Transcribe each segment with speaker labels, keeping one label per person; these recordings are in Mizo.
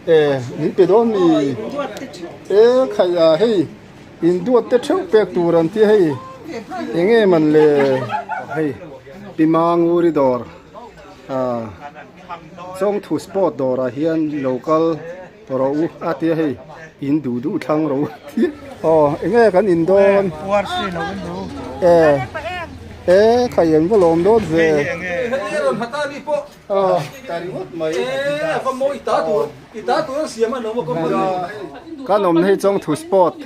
Speaker 1: E min pe dawn mi e khaih a hei in duat te theuh pek tur an tia hei eng nge man le hei Pimanguri dawr ah Chawngthu sport dawrah hian local rawh u a tia hei in duh duh thlang rawh u aw eng nge kan in dawn e e khai an va lawm dawn ve aw kan awmna hi chawngthu sport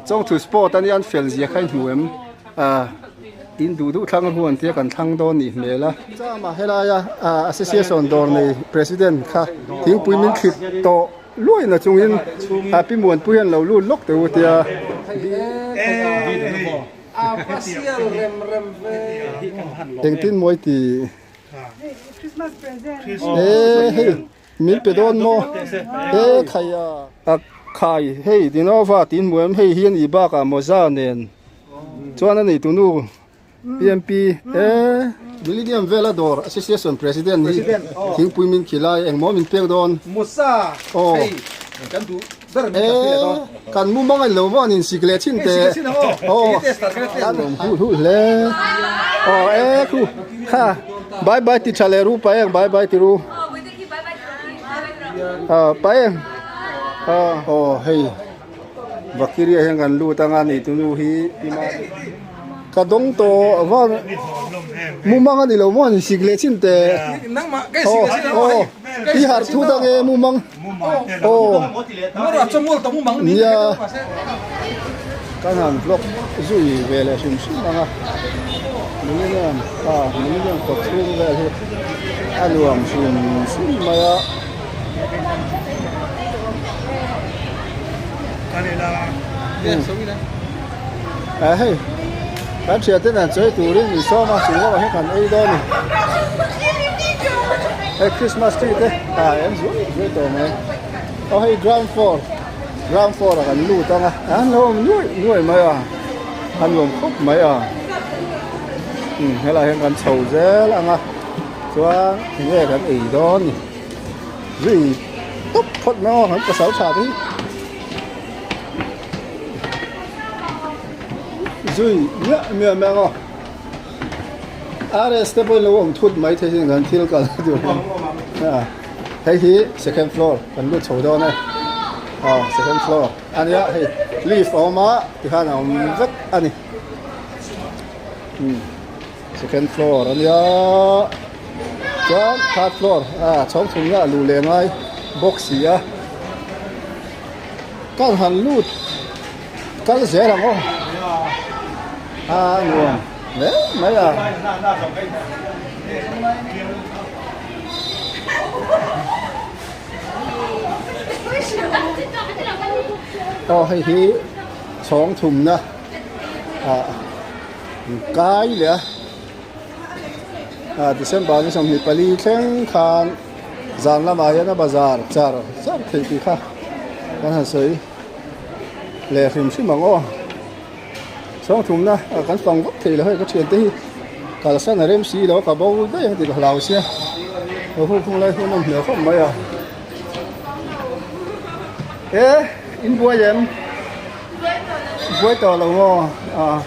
Speaker 1: Chawngthu sport a nia an fel zia kha i hmu em? Ahh in duh duh thlang huan tia kan thlang dawn nih hmel a. Chama helaia association dawr nei president kha thingpui min thlit tawh luai na chungin a pi Muanpui hian lo lut lawk teh u tia. Engtin mawi ti? E hei. Min pe dawn maw? E khai a. A khai hei Dinova tiin hmu em hei hi a nih bakah mawza nen chuan a nei tunu PMP e Millennium Vela dawr Association President hi thingpui min khi lai engmaw min pek dawn aw e kan mu mang a ni lo maw an insik leh thin teh aw an awm hulh hulh hle aw e khu kha bye bye ti tha leh ru pa eng bye bye ti ru. Pa em aw hei Vakiria hian kan lut anga ni tunu hi ka dawng tawh va mumang a ni lo maw ni sik leh chin te aw i harh thu dang e mumang aw nia kan han vlog zui ve leh hrim hrim anga millennium a millennium kawt chhung vel hi a nuam hrim hrim mai a. A hei kan thian ten an chawi turin min sawm a chung lamah hian kan ei dawn a ni hei christmas tree te a em zuai zuai tawh mai aw hei ground floor ground floor ah kan lut ang a an lo awm nuai nuai mai a a nuam khawp mai a umm helaiah hian kan chho zel ang a chuan enge kan ei dawn ni. Zui tawp phawt mai aw kan pasal tha te hi zui miah miah mai ang aw RS te pawhin lo awm thut mai thei sin kan thil kal na tur hian a hei hi second floor kan lut chho dawn e aw second floor a nia hei lift a awm a tikhan a awm vek a ni umm. Second floor a nia chuan third floor ah chhawng chhung ah luh leh ngai bawk si a kan han lut kal zel ang aw a nuam hle mai a. Aw hei hi chhawng thumna ah. Kai leh a ah December ni 24 thleng khan zan lamah hian a bazar char char theih tih kha kan han sawi leh hrim hrim ang aw chhawng thumna ah kan fang vak thei lo hei ka thiante hi kalsan a rem si lo ka bo daih ang tih ka hlau sia ho khung lai hun a hmel khawp mai a e in buai em. Buai tawh lo maw ah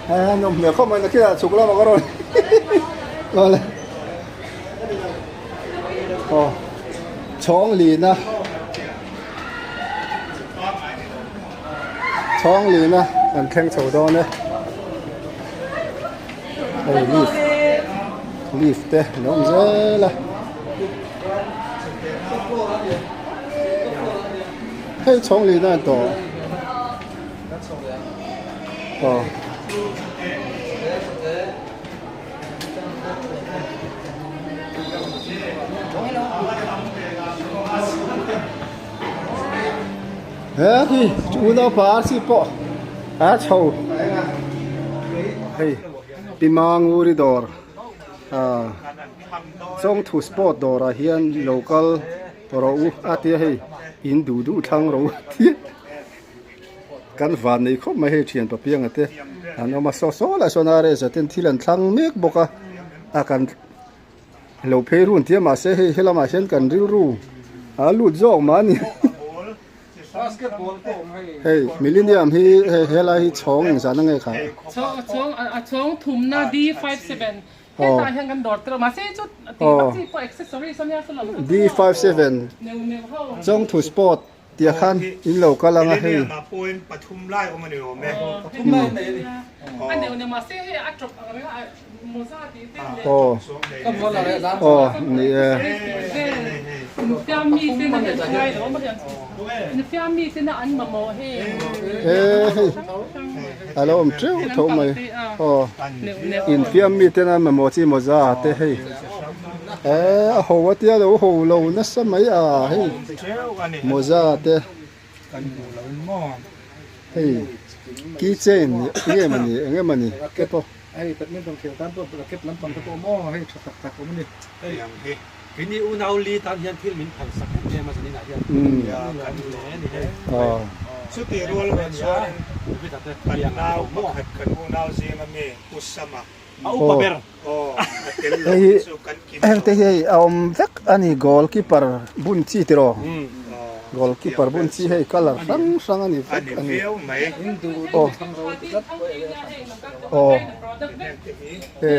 Speaker 1: hei a nawm hmel khawp mai nakhinah chhuk lamah ka rawn awle aw chhawng lina chhawng lina kan thleng chho dawn e hei lift lift te an awm zel a. Hei chhawng lin a tawh aw. He khi unaupa RC pawh a chho hei Pimanguri dawr ah Chawngthu sport dawrah hian local Rawh u a tia hei in duh duh thlang rawh u tia kan van nei khawp mai hei thian papianga te an awm a saw saw lah sawn RS a ten thil an thlang mek bawk a a kan lo phei run tia mahse hei helamah hian kan rilru A lut zawk mah a ni. Hei Millennium hi hei helai hi chhawng engzah na nge kha?
Speaker 2: Chhawng a chhawng thumna D57 hetah hian kan dawr tel a mahse chu tih vak chi pawh accessories ania saw lo
Speaker 1: D57 Chawngthu Sport Tiah khan in lo kal ang a hei. Aw aw ni e. E hei a lo awm teuh tho mai aw infiam mi tena mamawh chi mawza te hei e a ho a tia lo ho lo nasa mai a hei. Mawza te hei key chain nge mawni eng emaw ni te pawh.
Speaker 3: Hei badminton khel tan pawh racket lampang te pawh awm aw hei tha tak tak awm a ni.
Speaker 4: Hei ang hi keini unau li tan hian thil min phal sak em em a zanin ah hian kan hle a ni hei.
Speaker 5: Chutih rual rual chuanin kan nau pakhat kan unau zinga mi Pu Sama
Speaker 4: A upa ber.
Speaker 1: Hei hi heng te hi hei a awm vek a ni goal keeper bun chi tiraw goal keeper bun chi hei colour hrang hrang a ni vek a ni aw aw e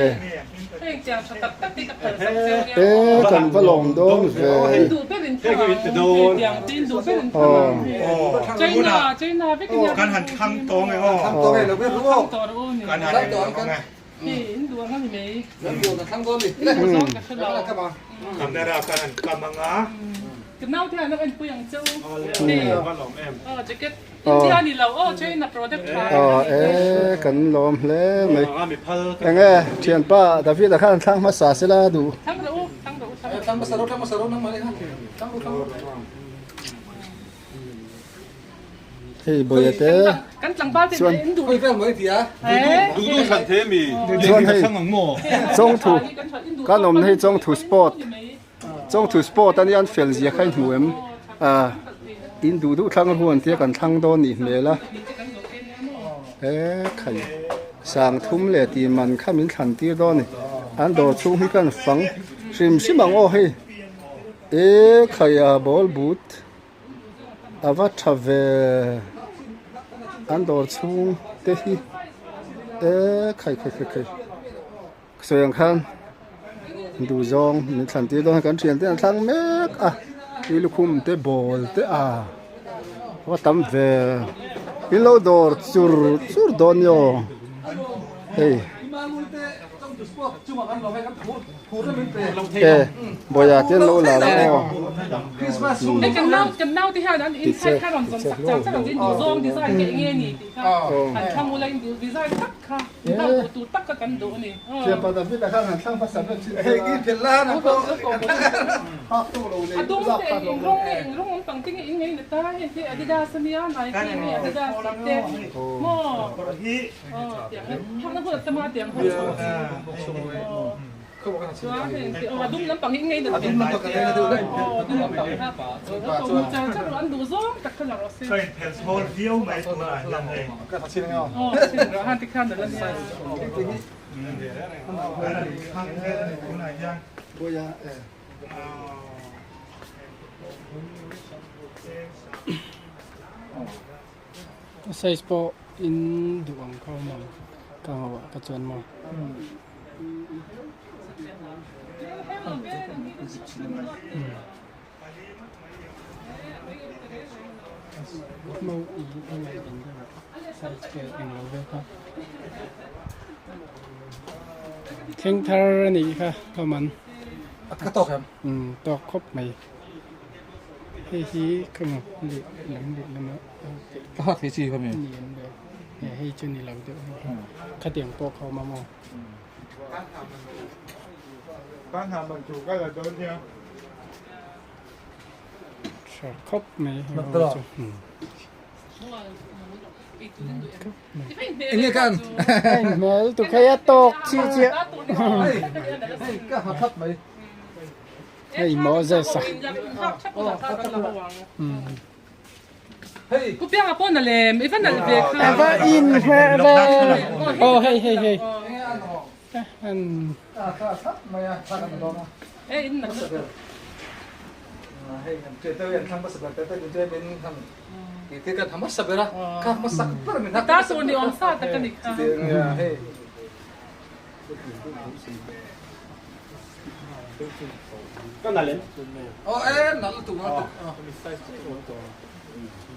Speaker 1: e kan va lawm dawn ve aw Aw e kan lawm hle mai enge thianpa David-a khan thlang hmasa sela duh. Hei bawia te chuan chuan hei chawngthu kan awmna hi chawngthu sport chawngthu sport a nia an fel zia kha i hmu em ah in duh duh thlang ruan tia kan thlang dawn nih hmel a he khai sang thum leh tih man kha min thlan tir dawn a ni an dawr chhung hi kan fang hrim hrim ang aw hei e khai a ball but. A va tha ve an dawr chhung te hi e khai khai khai khai sawi ang khan duh zawng min thlan tir dawn kan thian te an thlang mek a tui lukhum te ball te a va tam ve in lo dawr chur chur dawn ni aw hei. E Bawia te an lo la lo aw.
Speaker 6: Size pawh in duh ang kha awm ang ka ho ah ka chuan maw. Thleng thar a nih kha hlawm an.
Speaker 3: Ka tawk em?
Speaker 6: Tawk khawp mai. Hei hi ka hmu leh lam leh lama
Speaker 3: Ka hak thei chi kha mi.
Speaker 6: Ni an ber. Hei chu ni lo deuh hei hi. Khatiang pawh kha awm a maw? Tha khawp mai hei ho chu.
Speaker 3: Enge kan?
Speaker 6: Hmel tu khai a tawk chi chiah.
Speaker 3: Hei ka ha khat mai.
Speaker 6: Hei Moses a. Ava in hmeh ve. Aw hei hei hei. An.
Speaker 3: Hei an te te an thlang hmasa ber te te min te min han ti te kan ha hmasa ber a ka hmasak ber min
Speaker 2: ha ta tur ni awm sa tak ani kha
Speaker 3: hei
Speaker 4: ka nal em
Speaker 3: o e nal tu nal tu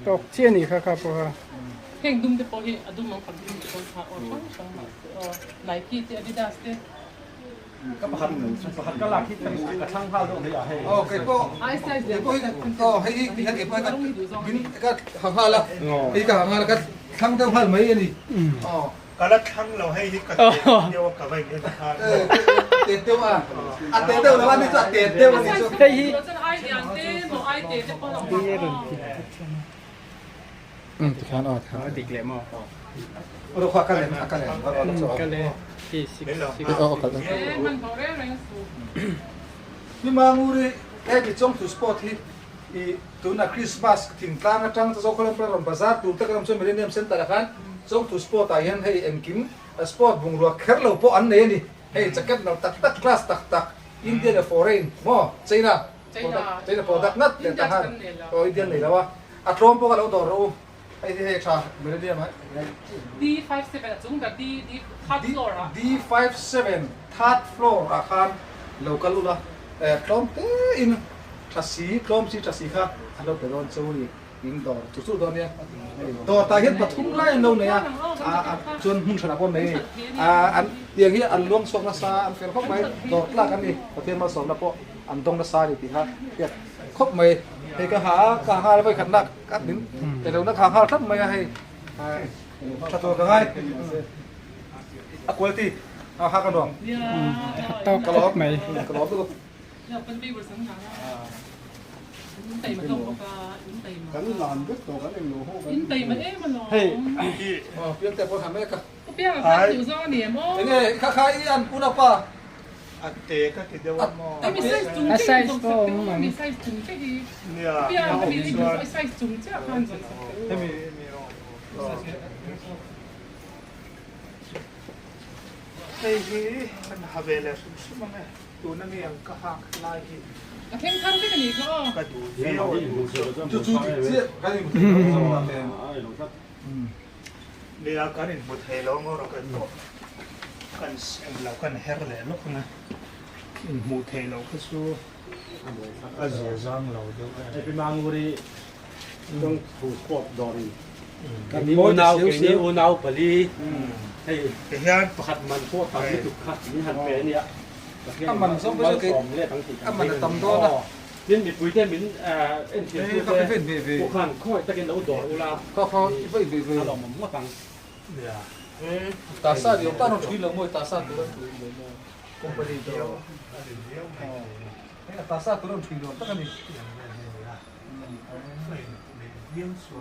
Speaker 6: tawk chiah ni kha kha pawh kha
Speaker 2: heng dum te pawh hi a dum ang pang dum te pawh kha aw hrang hrang mahse aw Nike te Adidas te
Speaker 4: Ka pakhat pakhat ka lak hi ka thlang nghal deuh mai a hei.
Speaker 3: Aw kei pawh kei pawh hi aw hei hi hian kei pawh hi ka min ka ha nghal a hei ka ha nghal a ka thlang deuh nghal mai a ni aw.
Speaker 5: Ka la thlang lo hei hi ka te deuh a ka va in en nghal.
Speaker 3: Te deuh a a te deuh lo a ni chu a te deuh a ni chu.
Speaker 6: Hei hi
Speaker 3: Tikhan aw tikhan.
Speaker 6: A dik leh maw?
Speaker 3: Aw kha ka lem a ka lem.
Speaker 6: Ka le hi six six.
Speaker 3: Aw ka lem. Ni manguri he mi chawng thu sport hi i tuna Christmas thingtlang atang Zokhawlem rawn bazar tur te kan awm chuan Millennium Center ah khan chawng thu sport ah hian hei engkim sport bungrua kher lo pawh an nei a ni. Hei jacket nalh tak tak class tak tak Indian leh foreign maw China China product ngat leh ta khan aw Indian nei lo a. A tlawm pawh ka lo dawr rawh u. Hei hi hei tha Millennium a.
Speaker 2: D57 a chung ber D D third floor ah.
Speaker 3: D57 third floor ah khan lo kal ula tlawm te in tha si tlawm si tha si kha a lo pe dawn chu ni in dawr chu chu dawn nia. Dawr tah hian pathum lai an lo nei a a chuan hmun hranah pawh an nei a ni. An tiang hi an luang chhuak nasa an fel khawp mai dawr tlak an ni Pathian malsawmna pawh an dawng nasa a ni tih kha hriat khawp mai. Hei ka ha a, ka ha nghal a vawikhat nak ka min pe lo na ka ha nghal tlat mai a hei tha tur ka ngai a quality a ha ka nuam
Speaker 6: tawk khawp mai
Speaker 3: ka lawm lutuk
Speaker 1: Kan lan vek tawh kan englo ho kan
Speaker 6: hei
Speaker 3: piang te pawh ha mek a
Speaker 2: Piang a khan duh zawng a ni em aw.
Speaker 3: Enge kha kha i an puna pa.
Speaker 5: A te ka ti deuh a maw.
Speaker 2: Mi size chung
Speaker 6: A
Speaker 2: che
Speaker 6: size
Speaker 2: zawng
Speaker 6: pawh
Speaker 2: sak
Speaker 6: awm
Speaker 2: teh
Speaker 6: ang.
Speaker 2: mi size chung che hi.
Speaker 5: Nia.
Speaker 2: Piang ka mi i duh zawng size chung chiah khan zawng sak teh.
Speaker 5: Hemi hemi rawng. Hei hi kan ha ve leh hrim hrim ang e. Tuna mi ang ka hak lai hi.
Speaker 2: A thleng thar vek a nih kha aw.
Speaker 5: Ka duh viau a duh chu.
Speaker 3: Chu chu dik chiah kan inhmu thei lo zawng a nen.
Speaker 5: Nia kan inhmu thei lo ngawr a kan pawh kan sem lo kan her leh lawk ang a, inhmuh theih loh kha chu a zia zang lo deuh em.
Speaker 4: Hei Pi Manguri Chawng Thu Sport dawr in keini unau keini unau pali hei
Speaker 5: Tihian
Speaker 4: pakhat man pawh tam lutuk kha min han pe ania
Speaker 3: A man zawng pawh chu kei a man a tam dawn a.
Speaker 4: Tin mipuite min entir tute pawh khan khawngaih takin lo dawr ula a lawmawm ngawt ang.
Speaker 3: Tasa ni awm tan rawn thui lo maw tasa tur an thui lo maw company te tasa tur an thui lo tak a ni.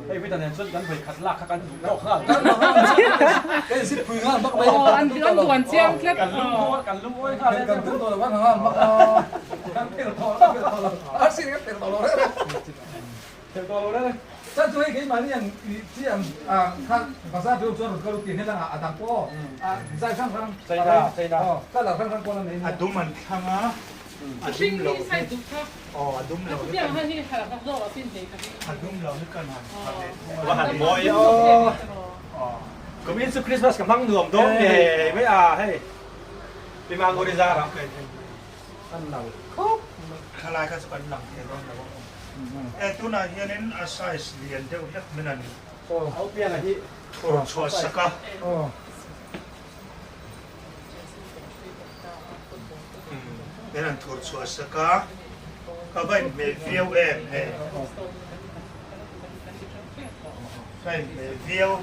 Speaker 4: Hei vita nen chuan kan vawi khat lak kha kan duh tawk nghal.
Speaker 3: Kan zip pui nghal bak mai.
Speaker 2: Aw an an duan chiang tlat.
Speaker 4: Kan lung awi kan lung awi nghal.
Speaker 3: Kan tum tawh lo kan nghal bak a. Kan phel tawh lo phel tawh lo. A si kan phel tawh lo reng reng. Phel tawh lo reng reng. Chan chu hei keimahni ang chi ang kha bazar deuh chuan rawn kal u tih hel anga a dang pawh a design hrang hrang.
Speaker 4: China China.
Speaker 3: Aw colour hrang hrang pawh la nei nia.
Speaker 5: A dum an thlang a.
Speaker 2: A hring hi size duh kha.
Speaker 5: Aw a dum lo hi
Speaker 2: kan hi
Speaker 5: a dum lo hi kan han tha leh thung a.
Speaker 4: Va han mawi aw. Kum in chu Christmas ka hmang nuam dawn ngei mai a hei. Pi Manguri zar ah.
Speaker 3: Kan lo khawp mai.
Speaker 5: Thalai kha chu kan lang thei dawn lo a awm. E tunah hianin a size lian deuh hlek min an
Speaker 4: Au pianga hi
Speaker 5: thur chhuah sak a. Min han thur chhuah sak a, ka va inhmeh viau em hei. Ka inhmeh viau.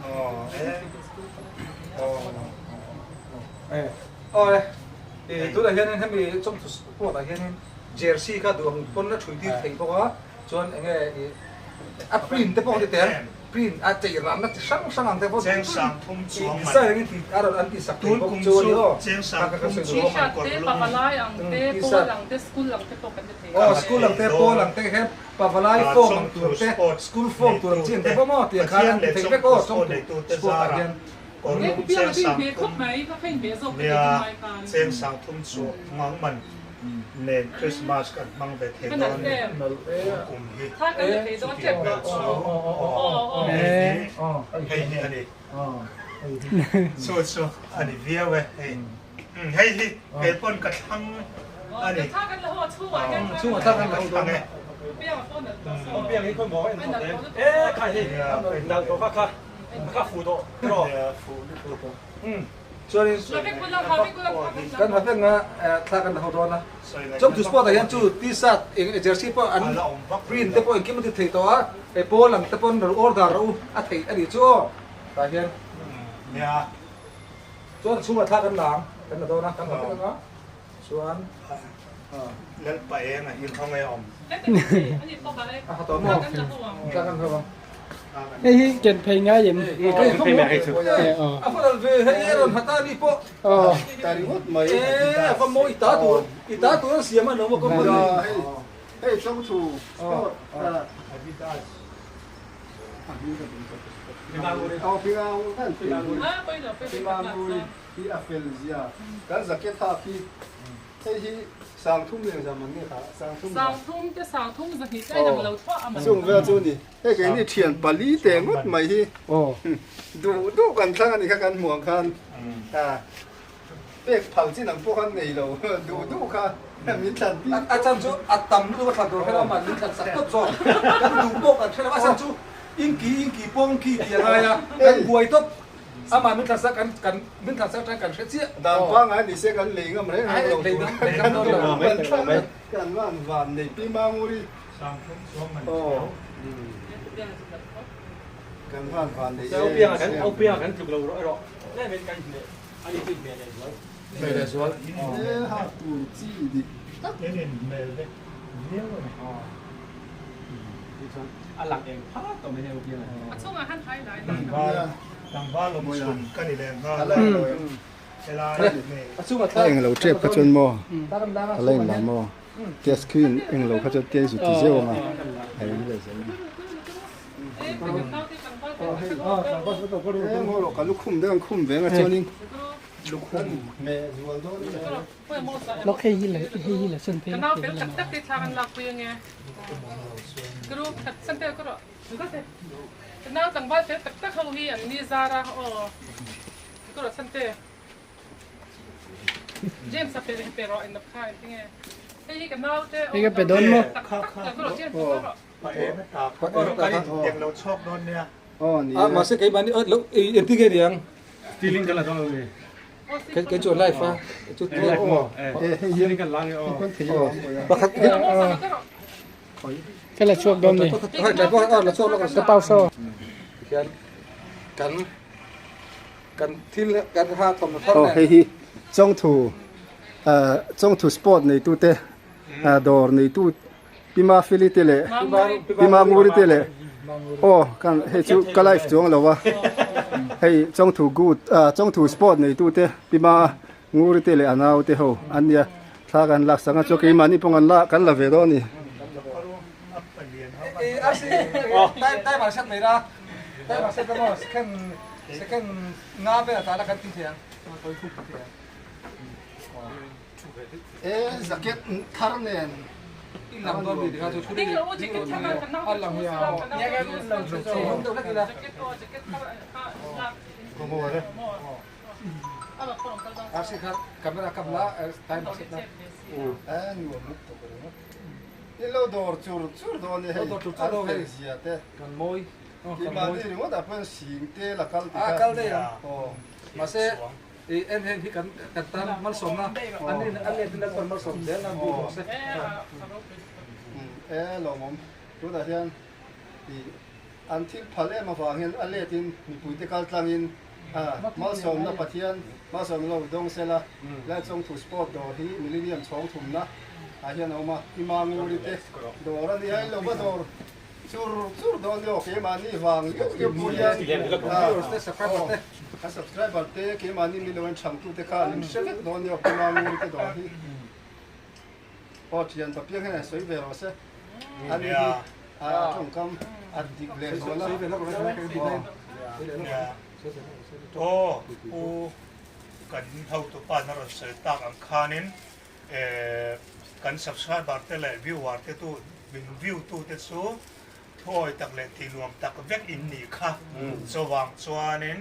Speaker 5: Aw e. Aw.
Speaker 3: E. Aw e. E tunah hianin hemi chawmthu sport ah hianin jersey kha duh ang pawn a thui tir thei bawk a, chuan enge i a print te pawh a ti tel. Print a chei ranna chi hrang hrang ang te pawh
Speaker 5: Cheng sang thum chuang man.
Speaker 3: Design angin ti a rawn an ti sak thei bawk chu a ni aw.
Speaker 5: Cheng sang thum chuang man
Speaker 2: T-shirt te, pavalai ang te, pawl ang te, school ang te pawh kan ti thei.
Speaker 3: Aw school ang te, pawl ang te khem pavalai form ang tur te, school form tur ang chi ang te pawh maw tiang khan an ti thei vek aw chawngtu sport ah hian.
Speaker 2: He ku piang a chu inhmeh khawp mai, ka kha inhmeh zawk ka ti tunlai khan.
Speaker 5: Cheng sang thum chuang man. Nen Christmas kan hmang ve thei dawn ni kum hi chutiang vel chu hei hi hei hi a ni chu chu a ni viau e hei hei hi kei pawn ka thlang a ni ka thlang e.
Speaker 3: Chuanin kan ha vek nga thla kan la ho dawn a. Chawngthu sport ah hian chu t-shirt eng jersey pawh an print te pawh engkim a ti thei tawh a, hei pawl ang te pawn order rawh u a theih a nih chu aw tah hian chuan chhungah thla kan la ang kan la dawn a kan ha vek anga chuan
Speaker 5: Lalpa eng a hi nghawng e awm.
Speaker 3: A ha tawh maw thla kan ho ang.
Speaker 6: Hei hi ken phei ngai em?
Speaker 3: Ken phei mai hei chu. A fa dal ve hei e rawn hata ni pawh.
Speaker 1: Ta ringawt mai.
Speaker 3: E a fa maw i ta tur i ta tur an siam a lo maw company.
Speaker 1: Hei hei chawngthu sport.
Speaker 5: Adidas.
Speaker 1: Aw pingang kan pingang hi a fel zia kan zaket hak hi. Hei hi sangthum leh zam an ni kha, sangthum zam.
Speaker 2: Sangthum te sangthum zahnih te a inang lo thuah a man.
Speaker 1: Chung vel chu ni. Hei keini thian pali te ngawt mai hi duh duh kan thlang a ni kha kan hmuh ang khan pek phal chin ang pawh khan nei lo duh duh kha min thlan tir.
Speaker 3: A chan chu a tam lutuk a thlan tur hre lo mah min thlan sak tawp zawk. Kan duh pawh kan hre lo a chan chu inki inki pawngki tih a ngai a kan buai tawp. Amah min thlan sak kan kan min thlan sak atang kan hre chiah.
Speaker 1: Dan pangai ni se kan lei ngam reng reng lo tur. Kan duh kan thlang a kan van van nei pi Manguri. Aw kan van van nei em em.
Speaker 4: Au pianga kan tluk lo erawh tlem in kan hmeh ani chu inhmeh leh zual.
Speaker 3: Hmeh leh zual.
Speaker 1: E ha tur chi dik tak.
Speaker 5: In inhmel vek viau a ni.
Speaker 4: A lang eng phak tawh mai hei Upianga hi.
Speaker 2: A chungah han hai lai
Speaker 5: lai. Tlangval awm chhun ka ni leh nghal a, helai hmel.
Speaker 1: Eng lo tep kha chuan maw a la in la maw tia screen eng lo kha chuan tia zu ti zeuh ang a a eng leh zel mai. Eng haw ka lukhum deuh ang khum ve ang a chuanin lukhum hmeh zual dawn a.
Speaker 6: Lawk hei hi la hei hi la sawn phei
Speaker 2: Ka nau fel tak tak te thla kan lak pui ange. Ka ru khat san tel ka rawh. Ka nau tlangval fel tak tak ho hi an ni zar a aw. Ka rawh san te. James a pe pe rawh in kha in tinge. Hei hi ka nau te
Speaker 6: Hei ka pe dawn maw?
Speaker 2: Tak tak ka rawh James ka rawh.
Speaker 5: Pa em a tak. Kan in eng lo chhawk dawn nia.
Speaker 1: Aw ni
Speaker 3: A mahse keimahni lo engtin nge niang?
Speaker 4: Stealing kan la dawn lo ni.
Speaker 3: Kei chu live a chu
Speaker 4: live maw eh kan lang e aw
Speaker 3: pakhat
Speaker 6: ka la chhuak dawn ni
Speaker 3: hai tlai pawh la chhuak lawk
Speaker 6: ka pau saw
Speaker 3: hian kan kan thil kan ha thawm thar
Speaker 1: oh hei hi chawngthu chawngthu sport nei tu te dawr nei tu Pima Fili te leh Pima Nguri te leh aw kan hei chu ka live chuang lo a hei Chawngthu good ah Chawngthu sport nei tu te Pima Nguri te leh a nau te ho an nia thla kan lak sak a chuan keimahni pawh kan la kan la ve dawn a ni. E jacket thar nen Ilo dawr chur chur dawn e hei an fel zia te keimahni ringawt ah pawh hian sing te la kal ti kha
Speaker 3: I en heng hi kan kan tan malsawmna an in an let in an tan malsawm zel nan duh rawh se.
Speaker 1: E lawmawm tunah hian i an thil phal em avang hian a let in mipui te kal tlang in malsawmna Pathian malsawmna lo dawng sela Lalchawngthu sport dawr hi Millennium chhawng thumna ah hian a awm a Ima Nguri te dawr a ni a ilo va dawr Chur chur dawn ni aw keimahni vang liau liau pawh hian a subscriber te keimahni min lo en chhangtu te khan in hre vek dawn ni aw Pima Nguri te dawr hi aw thian papiang hian an sawi ve rawh se ani hi a tawngkam a dik leh zual a
Speaker 5: aw u kan hotupa na rawn sawi tak ang khanin. Kan subscriber te leh viewer te tu min view tu te chu thuawi tak leh tihnuam tak vek in nih kha. Chuvang chuanin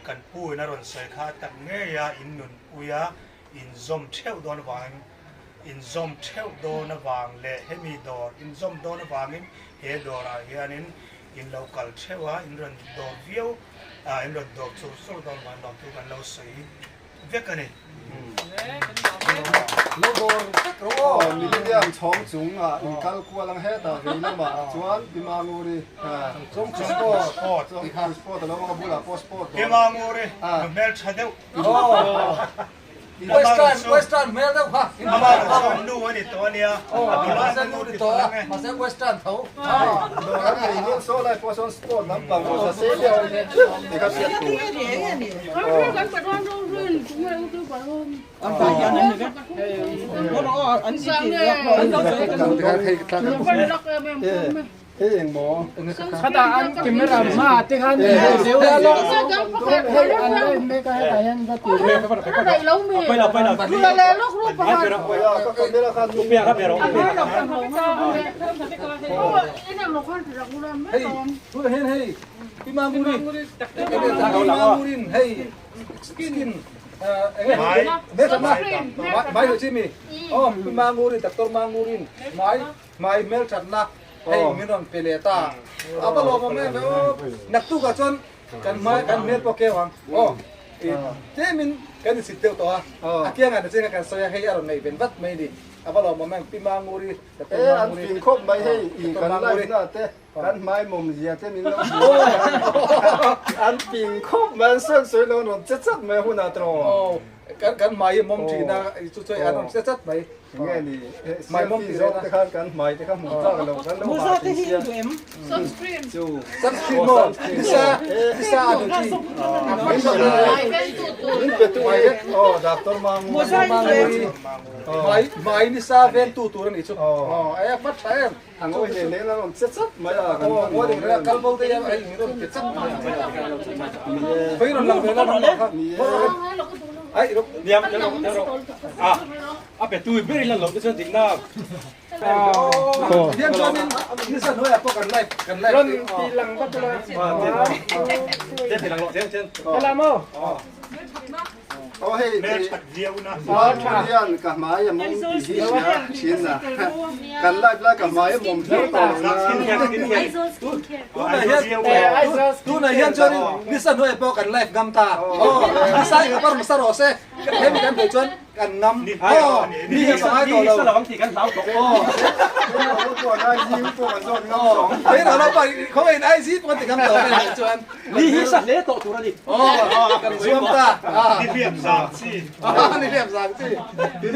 Speaker 5: kan pu in a rawn sawi kha tak ngei a in nunpui a inzawm theuh dawn avangin inzawm theuh dawn avang leh hemi dawr inzawm dawn avangin he dawrah hianin in lo kal theuh a in rawn dawr viau in rawn dawr chur chur dawn avangin lawmthu kan lo sawi vek a ni.
Speaker 3: Lo dawr vek rawh aw.
Speaker 1: Aw Millennium chhawng chung ah in kal kual ang hetah vei lamah chuan Pi Manguri
Speaker 3: Chawng chung sport
Speaker 1: Chawng chung sport a lo awm a bulah pawh sport
Speaker 5: Pi Manguri nu hmeltha deuh.
Speaker 3: Western western hmel deuh kha.
Speaker 5: Amah erawh chuan nu a ni tawh a nia.
Speaker 3: Nula nu ni tawh a mahse western tho.
Speaker 1: Dawr an nei hian saw lai pawh sawn sport lampang pawh sa sei deuh a ni tih kha hriat tur. Hei eng maw?
Speaker 6: Khatah an camera hma ah te khan deuh a hei an live mek a hetah hian va ti ve.
Speaker 3: Hei pi Manguri Mangurin hei skin mai lo chi mi aw pi Mangurin doctor Mangurin mai Hmai hmelthatna hei min rawn pe leh ta. A va lawmawm em aw. Naktukah chuan kan hmai kan hmel pawh keu ang. Aw tlemin kan insit deuh tawh a. A kiangah na chenga kan sawi a hei a rawn ngaihven vat mai ni. A va lawmawm em Pi Manguri, Doctor
Speaker 1: E an
Speaker 3: Manguri.
Speaker 1: fing khawp mai hei i
Speaker 3: Doctor
Speaker 1: kan
Speaker 3: Manguri.
Speaker 1: live na te kan hmai mawm zia te min lo hmu an fing khawp mai an sawi sawi lo an rawn che chat mai hunah tawh.
Speaker 3: Aw kan kan hmai hi mawm thin a chu chu an rawn che chat mai.
Speaker 1: Nge ni selfie zawk te khan kan hmai te kha hmuh tlak lo kan lo hah thei sia.
Speaker 2: Sunscreen.
Speaker 1: Chu.
Speaker 3: Sunscreen maw? Nisa nisa a duh chi.
Speaker 1: Min pe tu hi aw doctor Mangu.
Speaker 3: Manguri hmai hmai nisa ven tu tur a nih chu. Aw e a hma tha em.
Speaker 1: A ngawi hle hle a rawn che chat mai a kan
Speaker 3: Aw ngawi hle hle kal bo te hian a in rawn che chat mai a. Khawi rawn lang ve la nangmah kha. Ai ro.
Speaker 4: Niam tel rawh tel rawh. A a pe tu ber in lan loh te chuan dikna.
Speaker 3: Hian chuanin nisa hnuaiah pawh kan live kan live.
Speaker 6: Rawn ti lang vat ula.
Speaker 4: Chen ti lang loh chen chen.
Speaker 6: Ela maw?
Speaker 1: Aw hei hian ka hmai a mawm tih hi hria thin a kan live lai ka hmai a mawm hle tawh lo na.
Speaker 3: Tunah hian chuanin nisa hnuaiah pawh kan live ngam ta. Aw nisa eng par hmasa rawh se hemi kan theih chuan kan ngam. Aw ni hi ka ngai tawh lo.
Speaker 4: Ni sa lovang tih kan hlau tawh.
Speaker 3: Aw hei lo pa khawngaih in IG pawh kan ti ngam tawh mai chuan.
Speaker 4: Ni hi sa hle tawh tur a ni.
Speaker 3: Aw kan zuam ta.
Speaker 5: Ni hliam zang chi.
Speaker 3: Ni hliam zang chi.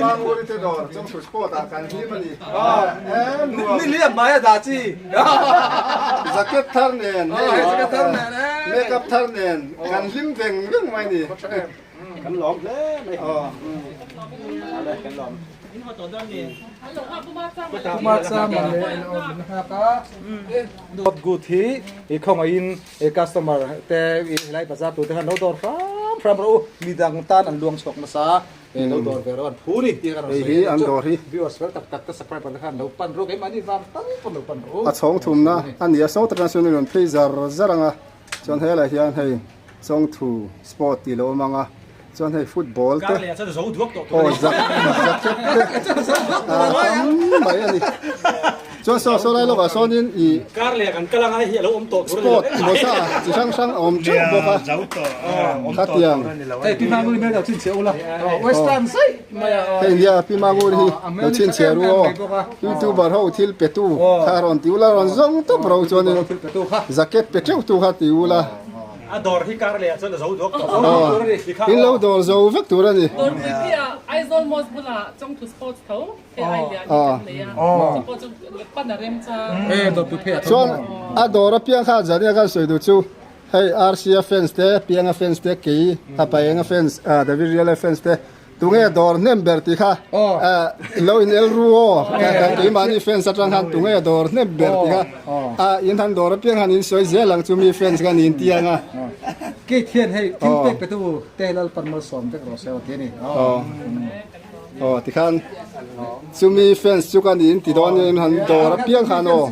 Speaker 1: Manguri te dawr chawngchhu sport ah kan hlim a ni.
Speaker 3: Ni hliam mai a dah chi.
Speaker 1: Jacket thar nen
Speaker 3: hei jacket thar nen
Speaker 1: make up thar nen kan hlim veng veng mai ni.
Speaker 4: Kan lawm hle mai. Kan lawm.
Speaker 3: Not good hi i khawngaihin i customer te i helai bazar tur te khan lo dawr hram hram rawh u midang tan an luang chhuak nasa e lo dawr ve rawh an phu ni tih khan rawn sawi
Speaker 1: an dawr hi
Speaker 3: viewers fel tak tak te subscriber te khan lo pan rawh keimahni vang tal pawn lo pan rawh u
Speaker 1: a chhawng thumna a ni a sawta tan chuan rawn phei zar zar ang a chuan helai hian hei Chawngthu sport tih lo awm ang a, chuan hei football te aw zak jacket te a tam mai a ni. Chuan saw saw lai lawkah sawnin ih sport mawza chi hrang hrang a awm teuh bawk a, khatiang hei nia Pi Mangur hi lo chhinchhiah ru aw, youtuber ho thil pe tu kha rawn ti ula rawn zawng tawp ro chuanin jacket pe teuh tu kha ti ula.
Speaker 4: A dawr hi kar leh ah chuan a zo duak tawh. Aw,
Speaker 1: in lo dawr zo vek tur a ni.
Speaker 2: Dawr pui piah Aizawl Mosque bulah Chawngthu Sports tho he ai lian hi kan nei a, chu pawh chu pan a rem chang.
Speaker 1: Chuan a dawr apiang kha Jania khan sawi duh chu hei Rca fans te, Pianga fans te, kei a Paenga fans, David Riala fans te Tunge dawr hnem ber tih kha lo in el ru aw keimahni fans atang khan tunge dawr hnem ber tih kha a in han dawr apiang han in sawi zel ang chu mi fans khan in ti ang a.
Speaker 3: Kate hian hei thil pek pe tu te Lalpan malsawm vek rawh se aw ti a ni.
Speaker 1: Aw tikhan. Chumi fans chu ka niin ti dawn in han dawr apiang khan aw.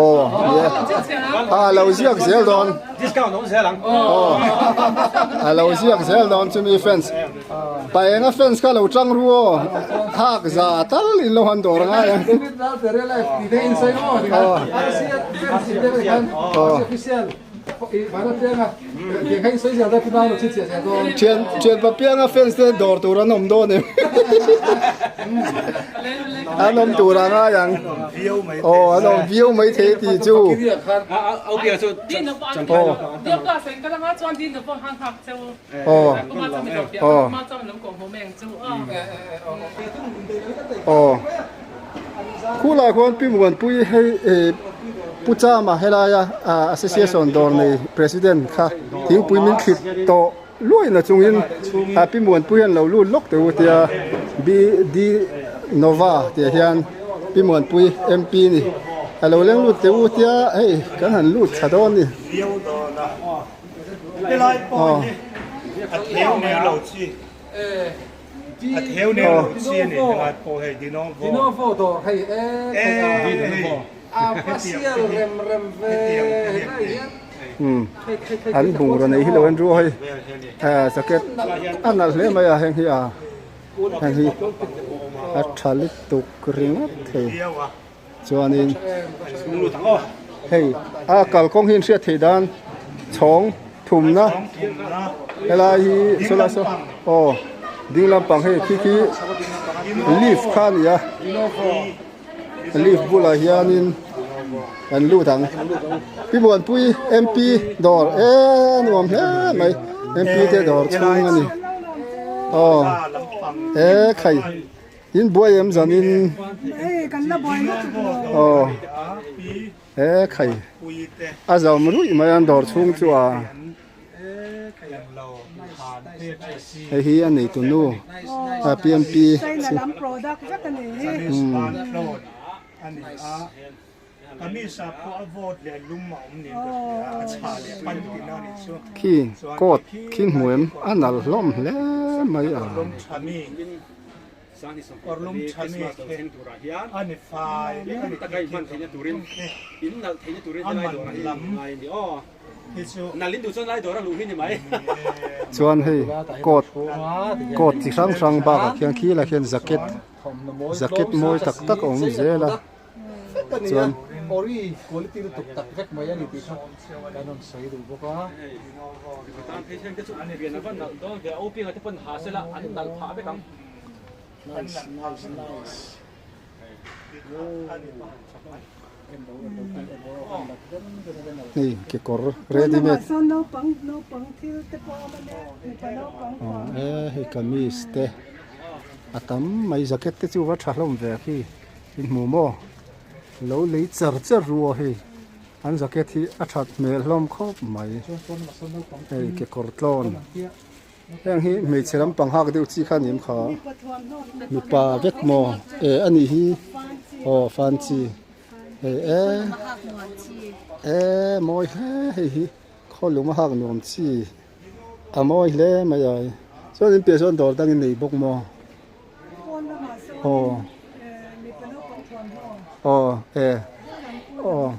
Speaker 1: Aw nia. A lo ziak zel dawn.
Speaker 4: Discount awm zel ang.
Speaker 1: Aw. A lo ziak zel dawn chumi fans. Pa enga fans kha lo tang ru aw. Hak za tal in lo han dawr angai ang. Aw. Aw. Thian thian pa pianga fans te dawr tur an awm dawn em an awm tur a ngai ang aw an awm viau mai thei tih chu aw aw aw aw Khulai khuan Pi Muanpui hei eh Pu Chama helaia ah Association dawr nei President kha thingpui min thlit tawh luai na chungin ah Pi Muanpui hian lo lut lawk teh u tia BD Nova tih ah hian Pi Muanpui MP ni a lo leng lut teh u tia hei kan han lut thla dawn a ni. Aw.
Speaker 5: A theu nen lo chi a ni helai pawh hei Dinovo.
Speaker 3: Dinovo dawr hei e hei a pasial rem rem ve helai hian
Speaker 1: an bungraw nei hi lo en ruah hei jacket a nalh hle mai a heng hi a heng hi a tha lutuk ringawt thei chuanin hei a kalkawng hi in hriat theih dan chhawng thumna helai hi sawlai saw aw ding lampang hei khi khi leaf kha a ni a leaf bulah hianin kan lut ang pi Muanpui M_P dawr e nuam hle mai M_P te dawr chhung a ni aw e khai. In buai em zan in.
Speaker 7: Hei kan la buai lutuk lo.
Speaker 1: Aw. He khai. A zawm ruih mai an dawr chhung chu a. Hei hi a nei tunu. A PMP.
Speaker 7: China lam product vek a ni hi.
Speaker 1: Khi coat khi hmu em a nalh hlawm hle mai a. Chuan hei coat coat chi hrang hrang bakah khian khi lah khian jacket jacket mawi tak tak a awm zel a.
Speaker 3: Vek a nia, ori quality lutuk tak vek mai a ni tih kha kan rawn sawi duh bawk a. Nice nice nice.
Speaker 1: Hei kekawr ready made. E hei kamis te a tam mai jacket te chu va tha hlawm ve khi. In hmu maw? Lo lei char char ru aw hei. An jacket hi a that hmel hlawm khawp mai. Hei kekawr tlawn. Heng hi hmeichhe lampang hak deuh chi kha a ni em kha? Mipa vek maw? E a nih hi. Aw fancy. Hei e. E mawi hle hei hi. Khawlum a hak nuam chi. A mawi hle mai a. Chuan in piah sawn dawr dangin nei bawk maw? Aw aw e aw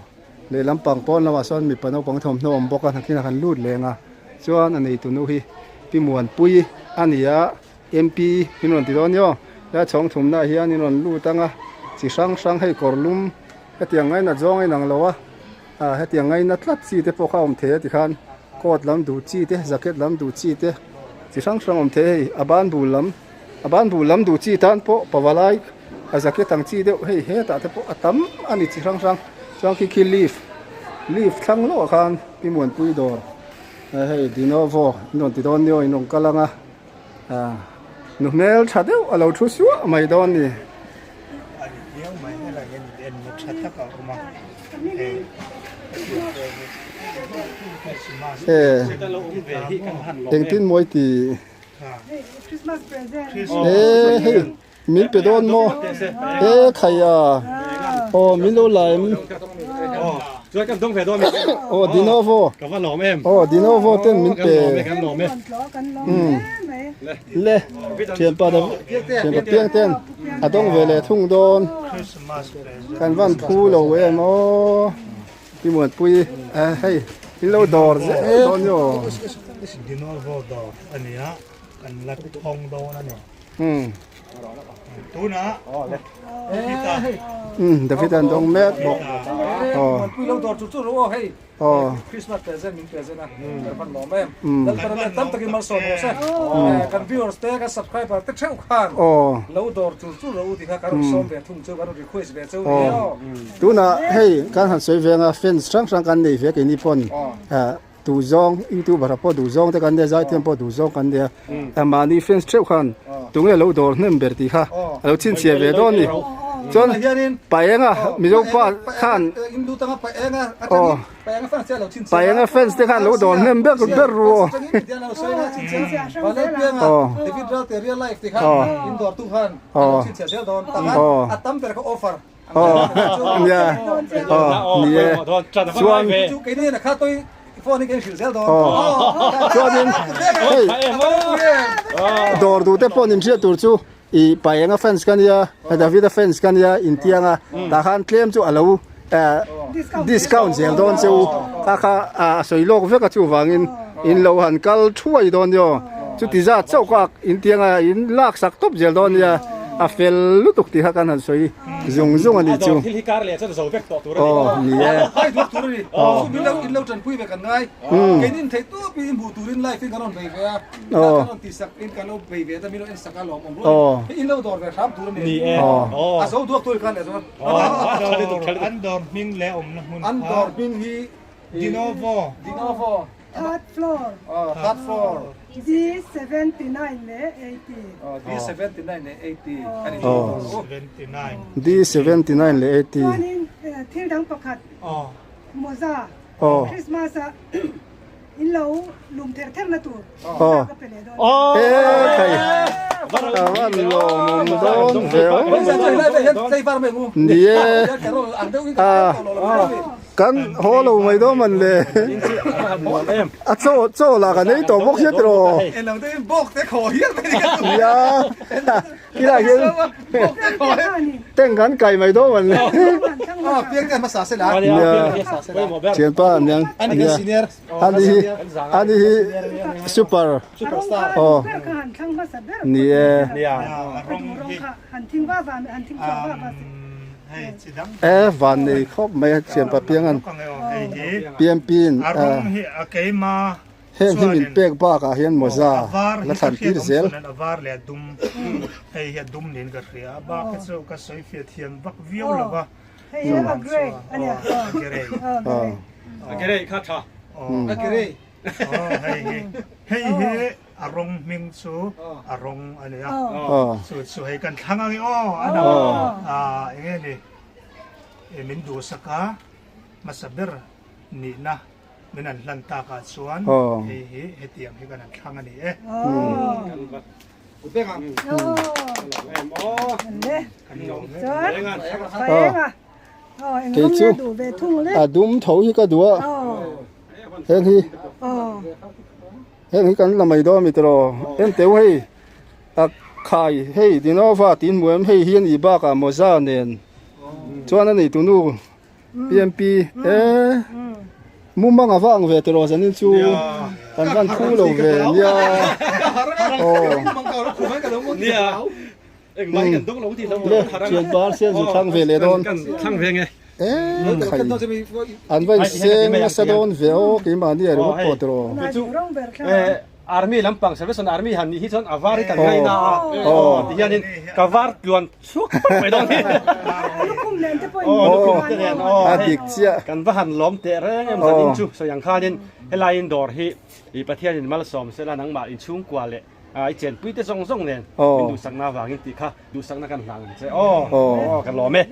Speaker 1: lehlam pang pawn lamah sawn mipa naupang thawmhnaw awm bawk a nakinah kan lut leng a chuan a neitu nu hi Pi Muanpui a ni a M_P in rawn ti dawn nia aw helai chhawng thumnaah hian in rawn lut ang a chi hrang hrang hei kawr lum hetiang ngainat zawng a inang lo a ah hetiang ngaina tlat chi te pawh kha a awm thei a tikhan coat lam duh chi te jacket lam duh chi te chi hrang hrang awm thei a hei a ban bul lam a ban bul lam duh chi tan pawh pavalai a jacket ang chi deuh hei hetah te pawh a tam a ni chi hrang hrang chuan khi khi leaf leaf thlang lawkah khan Pi Muanpui dawr hei Dinovo in rawn ti dawn nia in rawn kal ang a ah nu hmel tha deuh a lo thu suah mai dawn a ni. Engtin mawi tih. E hei min pe dawn maw e khai a aw min lo la em.
Speaker 4: Chuan kan dawng ve dawn mi.
Speaker 1: Aw Dinovo.
Speaker 4: Ka va lawm em.
Speaker 1: Aw Dinovo ten min pe.
Speaker 4: Kan lawm e.
Speaker 7: Kan lawm e mai.
Speaker 1: Le thianpa da thianpa piang ten a dawng ve leh thung dawn. Kan van phu lo em aw. Pi Muanpui hei in lo dawr zel dawn ni aw.
Speaker 5: Dinovo dawr a nia kan la thawng dawn a ni. Tunah David-a.
Speaker 1: David an dawng mek bawk.
Speaker 3: Muanpui lo dawr chu chu ro aw hei. Christmas present min present a kan van lawm em. Lalpan tam takin malsawm rawh se. Kan viewers te kan subscriber te theuh khan lo dawr chu chu ro u ti kha kan rawn sawm ve thung chu kan rawn request ve cheu ni aw.
Speaker 1: Tunah hei kan han sawi veng a fans hrang hrang kan nei ve keini pawn Duh zawng, youtuber ah pawh duh zawng te kan nia, zaithiam pawh duh zawng kan nia. Mahni fans theuh khan tunge lo dawr hnem ber tih kha a lo chhinchhiah ve dawn ni. Chuan Paenga Mizo pa khan aw Paenga fans te khan lo dawr hnem ber ber ru aw. Aw aw aw Aw nia aw ni e chuan aw chuanin hei dawr duh te pawh nin hriat tur chu ih Paenga fans ka nia Davida fans ka nia intiang a tah khan tlem chu alo eh discount zel dawn che u kha kha a sawi lawk vek a chuvangin in lo han kal thuai dawn nia chuti zat chauh kha intiang a in lak sak tawp zel dawn nia a fel lutuk tih kha kan han sawi. Zung zung a nih chu.
Speaker 4: Thil hi kar leh chuan zo vek tawh tur a ni.
Speaker 1: Aw ni e.
Speaker 3: Hai duak tur a ni. Chu min lo in lo tanpui ve kan ngai. Keini in theih tawp in hmuh turin live in kan rawn bei ve a. Kan rawn tihsak in kan lo bei ve ta min lo en sak a lawm awm rual in. Hei in lo dawr ve hram tur a ni.
Speaker 4: Ni e.
Speaker 3: A zo duak tur khan leh chuan.
Speaker 5: An dawr hming leh awmna hmun kha.
Speaker 3: An dawr hming hi
Speaker 5: Dinovo.
Speaker 3: Dinovo.
Speaker 7: Third floor.
Speaker 3: Third floor.
Speaker 7: D79 leh 80.
Speaker 3: D79 leh 80.
Speaker 1: D79 leh 80.
Speaker 7: Chuanin thil dang pakhat mawza Christmas a in lo lum ther ther na tur mawza ka pe leh dawn.
Speaker 1: E khai a van lawmawm dawn ve aw. Ni e a. Kan haw lo mai dawn man le. A chaw chaw lah kan ei tawh bawk hiat rawh. Nia tilai hian tank kan kai mai dawn man le. Nia thianpa aniang nia ani hi ani hi super aw ni e. E van nei khawp mai a thianpa piangan PMP in heng hi min pek bakah hian mawza la thlan tir zel.
Speaker 5: A rawng hming chu a rawng a ni a, chu chu hei kan thlang ang i aw a dang eng nge ni min duhsak a hmasa ber nihna min an hlan tak ah chuan hei hi hetiang hi kan han thlang a ni e.
Speaker 1: Kei chu a dum tho hi ka duh a heng hi. Heng hi kan la mai dawn mi tiraw en teu hei a khai hei Dinova tih in hmu em hei hi a nih bakah mawza nen chuan a nei tunu PMP e mumang a vang ve tiraw zanin chu kan van thu lo ve nia aw le thian par sian zu thlang ve leh dawn e khai an va inseng nasa dawn ve aw keimahni a ringawt pawh tiraw
Speaker 4: Army lampang Salvation Army han nih hi chuan a var hi kan ngaina a aw ti hianin ka var tluan chhuak tawp mai dawn hi aw lukhum te nen aw
Speaker 1: a dik chiah
Speaker 4: kan va han lawm teh reng em zanin chu sawi ang khanin helaiin dawr hi i Pathianin malsawm sela nangmah inchhungkua leh I chenpui te zawng zawng nen min duhsakna avangin tih kha duhsakna kan hlang ang che aw ka lawm e.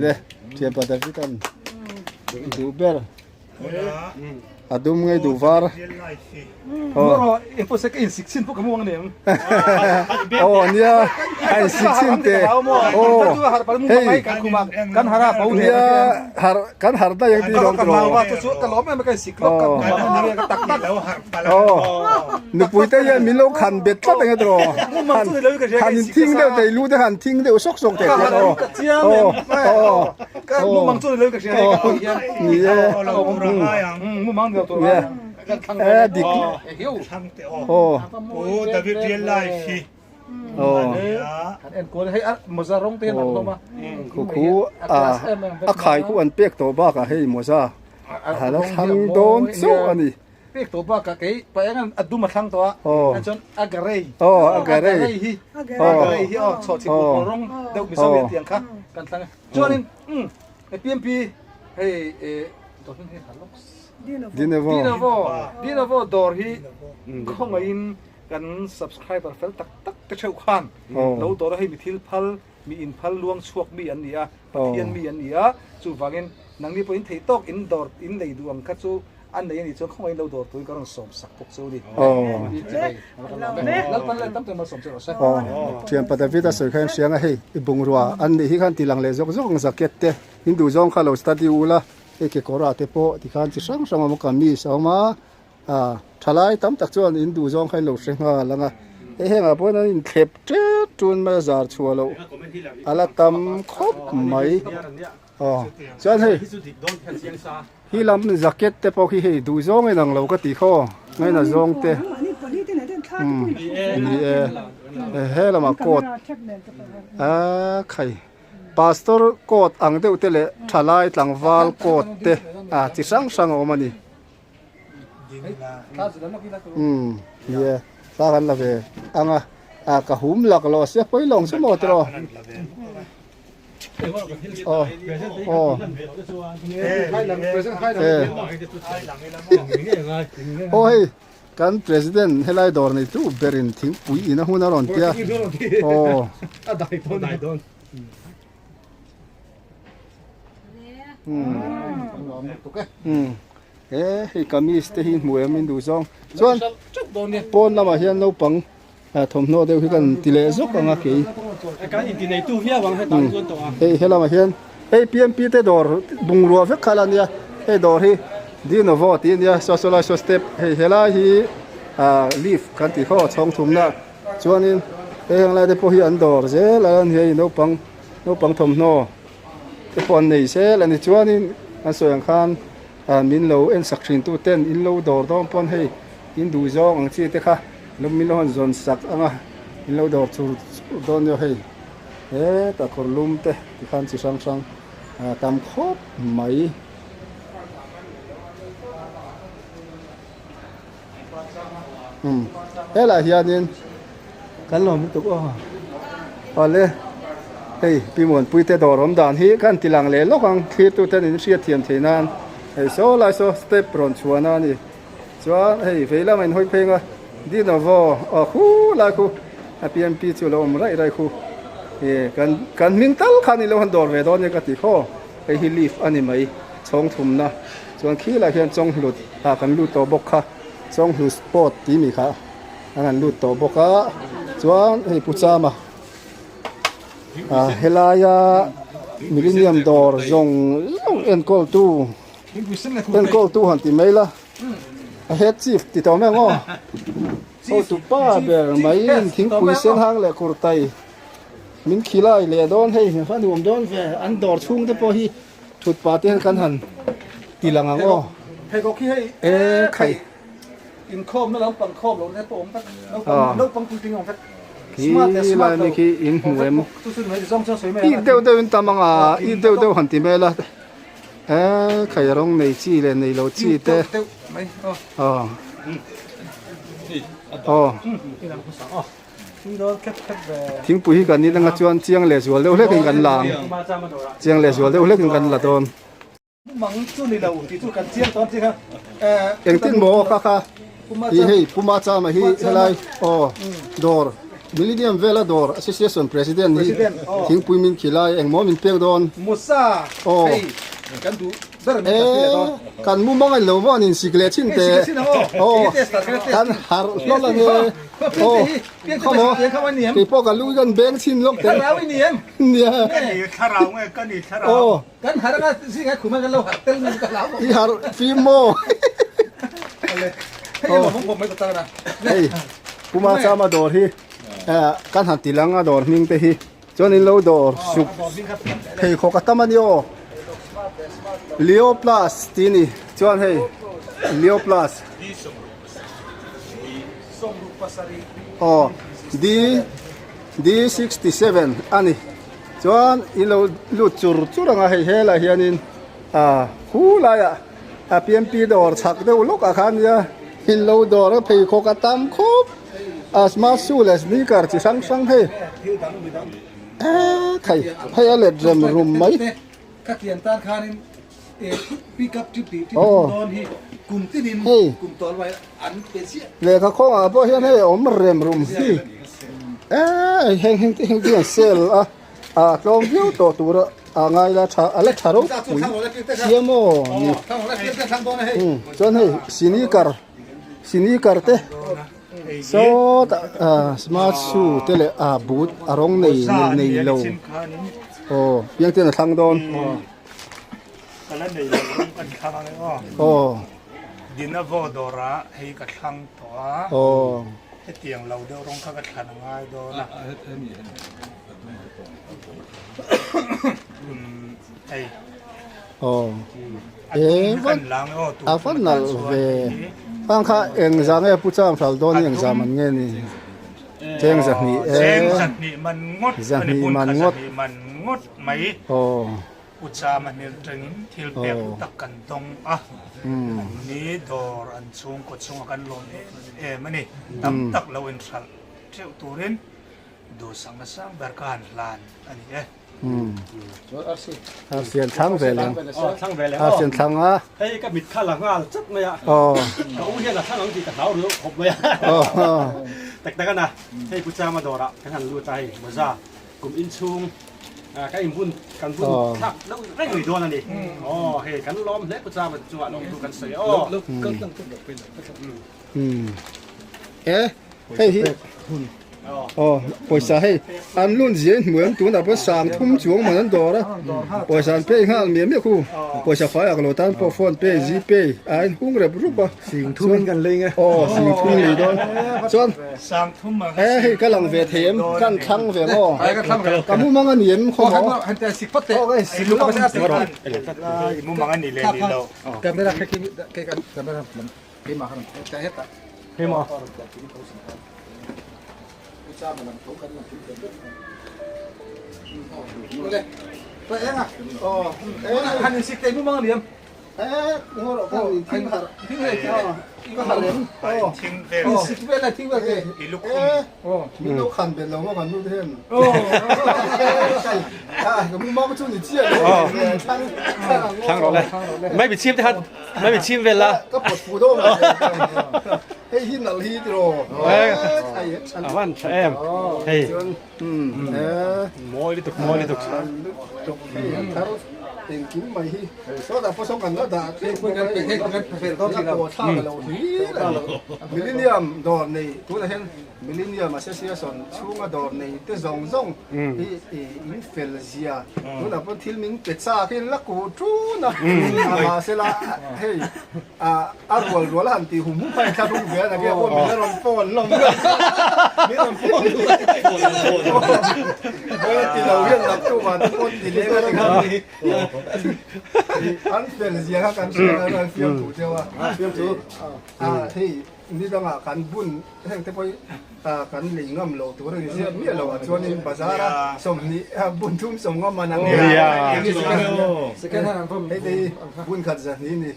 Speaker 1: Le thianpa David an duh ber. A dum ngei duh var.
Speaker 3: Aw. Engpawh se ka in sik chin pawh ka hmu ang aniang.
Speaker 1: Aw nia a in sik chin te. Aw hei
Speaker 3: kan har a pau
Speaker 1: nia har kan har daih ang tih lawm tawh.
Speaker 3: Ka chu ka lawm em ka in sik lawk ka ka tak tak.
Speaker 1: Aw nupui te hian min lo khan bet tlat ang e tawh. Han in thing deuh te i lu te han thing deuh sawk sawk te hian aw. Aw aw.
Speaker 3: Ka mumang chu ni lo ka hria hei ka hawi hian.
Speaker 1: Ni e.
Speaker 3: Mumang ni lo tur.
Speaker 1: Nia. E dik. Aw.
Speaker 5: Pu David real life hi.
Speaker 1: Aw.
Speaker 3: Kan en kual hei a mawza rawng te hian an hlawm a.
Speaker 1: Khu khu a a khai khu an pek tawh bakah hei mawza a la thlang dawn chauh a ni.
Speaker 3: Pek tawh bakah kei pa engan a dum a thlang tawh a. An chuan a garei.
Speaker 1: Aw a garei.
Speaker 3: hi. A garei hi aw chhawh chhi pawl rawng deuh mizo hian tiang kha kan thlang a. Chuanin umm PMP hei eh dawr hming hi Halux
Speaker 1: Dinovo
Speaker 3: Dinovo Dinovo dawr hi khawngaihin kan subscriber fel tak tak te theuh khan lo dawr a hei mi thil phal mi in phal luang chhuak mi an ni a Pathian mi an ni a chuvangin nangni pawhin theih tawk in dawr in lei duh ang kha chu A nei a nih chuan khawngaih in lo dawr turin ka rawn sawm sak bawk chu a ni. Lalpan leh tam takin malsawm che rawh se.
Speaker 1: Aw, thianpa David a sawi kha in hriang a hei, i bungrua an nih hi khan ti lang leh zawk zawk ang jacket te, in duh zawng kha lo study u la, hei kekawr ah te pawh tikhan chi hrang hrang a awm a, kamis a awm a, ah thalai tam tak chuan in duh zawng kha in lo hre nghal ang a, hei hengah pawh hian an inthlep tet tun mai a zar chhuah loh a la tam khawp mai. Aw chuan hei hi lam jacket te pawh khi hei duh zawng in ang lo ka ti khaw ngaina zawng te umm ni e he lamah coat a khai pastor coat ang deuh te leh thalai tlangval coat te a chi hrang hrang a awm a ni umm ni e thla kan la ve ang a a ka hum lak lawh sia pawi lawng chu maw tiraw. Aw hei kan president helai dawr nei tu berin thingpui in a hun a rawn tia aw he hei kamis te hi hmu em in duh zawng chuan pawn lamah hian naupang A thawmhnaw deuh hi kan ti leh zawk ang a kei.
Speaker 4: Kan inti neitu viau ang hetah chuan tawh a.
Speaker 1: Hei helamah hian hei PMP te dawr bungrua vek kha la nia hei dawr hi Dinovo tih a nia saw saw lai saw step hei helai hi ah lift kan tih khaw chhawng thumna chuanin hei heng lai te pawh hi an dawr zel a ni hei naupang naupang thawmhnaw te pawh an nei zel a ni chuanin an sawi ang khan ah min lo en sak thin tu ten in lo dawr dawn pawn hei in duh zawng ang chi te kha. Lawm min lo han zawn sak ang a, in lo dawr chur chur dawn nia hei hetah kawr lum te tikhan chi hrang hrang a tam khawp mai. Umm helaiah hianin kan lawm lutuk aw awle hei Pi Muanpui te dawr awm dan hi ka han ti lang leh lawk ang thlir tu ten in hriat thiam theih nan hei saw lai saw step rawn chhuahna a ni. Chuan hei vei lama in hawi pheng a Dinovo aw khu lai khu a PMP chu lo awm raih raih khu e kan kan hming tal khan ilo han dawr ve dawn nia ka ti khaw hei hi lift a ni mai chhawng thumna chuan khilah hian chawnghlut ah kan lut tawh bawk kha chawnghlut sport tih mi kha an han lut tawh bawk a chuan hei Pu Chama ah helaia Millennium dawr zawng zawng enkawl tu Enkawl tu han ti mai la, a head chief ti tawh mai ang aw. Hotu pa ber mai in thingpui sen hang leh kurtai min khilai leh dawn hei a nuam dawn ve an dawr chhung te pawh hi thut pah te hian kan han ti lang ang aw. E khai. Khi lai mi khi in hmu em i deuh deuh in tam ang a i deuh deuh han ti mai la. He khai rawng nei chi leh nei lo chi te aw aw thingpui hi kan in anga chuan chiang leh zual deuh hlekin kan la ang chiang leh zual deuh hlekin kan la dawn. Engtin maw kha kha hi hei Puma Chama hi helai aw dawr Millennium vela dawr Association President hi thingpui min khilai engmaw min pek dawn aw.
Speaker 3: ber min ka ti dawn.
Speaker 1: Kan mu mang lo maw an in sik leh thin te. Aw kan harh hlawlh ange. Aw khawmaw keipawh ka lu hian beng chhin lawk te.
Speaker 3: Thlarau i ni em?
Speaker 1: Nia.
Speaker 5: Ka ni thlarau nge ka ni thlarau.
Speaker 1: Aw.
Speaker 3: Kan harh anga zingah khum hian kan lo harh tel mai ka hlau.
Speaker 1: I harh fim maw?
Speaker 3: Hei a lawmawm khawp mai ka tan a.
Speaker 1: Hei Puma Chama dawr hi kan han ti lang a dawr hming te hi. Chuan in lo dawr suk pheikhawk a tam a ni aw. Leo plus tih a ni. Chuan hei Leo plus. Aw D D67 a ni. Chuan in lo lut chur chur ang a hei helaiah hianin ah khu laiah a PMP dawr chhak deuh lawkah khan nia in lo dawr a pheikhawk a tam khawp. A smart shoe leh sneaker chi hrang hrang hei eee thei hei a let rem rum mai. Aw hei lehkha khawngah pawh hian hei a awm rem rum hi eee heng heng te heng te hian sale a a tlawm viau tawh tur a a ngai la tha a la tha ropui sia maw ni chuan hei sneaker. Sneaker te sawtah ah smart shoe te leh ah boot a rawng nei nei lo aw piang ten a thlang dawn aw aw aw. E vat a vat nalh ve khang kha eng zah nge pu chang hral dawn hi eng zah man nge ni cheng zahnih e
Speaker 5: zahnih man ngawt
Speaker 1: zahnih man ngawt
Speaker 5: man ngawt mai
Speaker 1: aw
Speaker 5: pu chama hmel tangin thil pek tak kan dawng a ni dawr an chhungkaw chunga kan lawm em em ani tam tak lo in hralh theuh turin duhsakna sang ber ka han hlan ani e.
Speaker 1: Arsian thlang ve leng. Arsian thlang a.
Speaker 4: Hei ka mit kha la nghal chat mai a. Ka u hian a thlang ang tih ka hlau ru khawp mai a. Tak tak ana. Hei pu Chama dawrah kan han lut a hei mawza kum inchhung ka inbun kan bun thlak deuh reng mai dawn a ni. Aw hei kan lawm hle pu Chama chungah lawmtu kan sawi a aw.
Speaker 1: E hei hi aw pawisa hei an lun zia in hmu em tunah pawh sang thum chuang man an dawr a pawisa an pay nghal miah miah khu pawisa fai ak lo tan pawh phone pay g pay a in hung rep rup a
Speaker 3: sing thum in kan lei nge
Speaker 1: aw sing thum lei dawn chuan e hei ka lang ve thei em kan thlang ve maw ka mu mang a ni em khaw maw
Speaker 5: mu mang a ni leh ni lo
Speaker 3: camera kha khi camera lam Keimah kha rawn tho ta hetah.
Speaker 4: Keimah.
Speaker 3: Rawn tla thin tho sin khan. Pu Chama lam tho kan lam thin tho vek. Ule. Pa enga.
Speaker 1: Oh.
Speaker 3: Han in sik tei mu mang liam.
Speaker 1: Eh, ngor ko in thing har.
Speaker 3: Thing hai thing.
Speaker 1: Ka har em.
Speaker 5: Oh. Thing vel.
Speaker 3: In sik vel la thing vel ke.
Speaker 5: I lukhum.
Speaker 3: Oh.
Speaker 1: Min lo khan bel lo ma kan nu te hen.
Speaker 3: Oh.
Speaker 1: Ah, ka mu mang chu ni chia. Thang
Speaker 4: thang ro le. Mai bi chim te khan Mai mi chim vel la.
Speaker 1: Ka pawt fu dawn mai. Hei hi nalh hi tiraw.
Speaker 4: A van tha em. Hei. Mawi lutuk mawi lutuk.
Speaker 1: Hei an thar engkim mai hi. Sawtah pawh sawn kan la dah tlem pawh kan hei kan fel dawn thin lo. Thla ka lo hlir a ni. Millennium dawr nei tunah hian Millennium Association chhunga dawr nei te zawng zawng hi in fel zia tunah pawh thil min pe chak in la kuh tun a mahsela hei a rual rual a han tih hum hum kha in thla rum ve a nge pawh min la rawn phone hlawm min rawn phone ti lo hian naktuk ah te pawh ti leng a ni kha an fel zia kha kan hria a fiamthu deuh a fiamthu a hei ni dangah kan bun Heng te pawh hi kan lei ngam lo tur a ni ziah miah lo ah chuanin bazar a 20 bun thum sawm ngam man ang nia hei te hi bun khat zahnih ni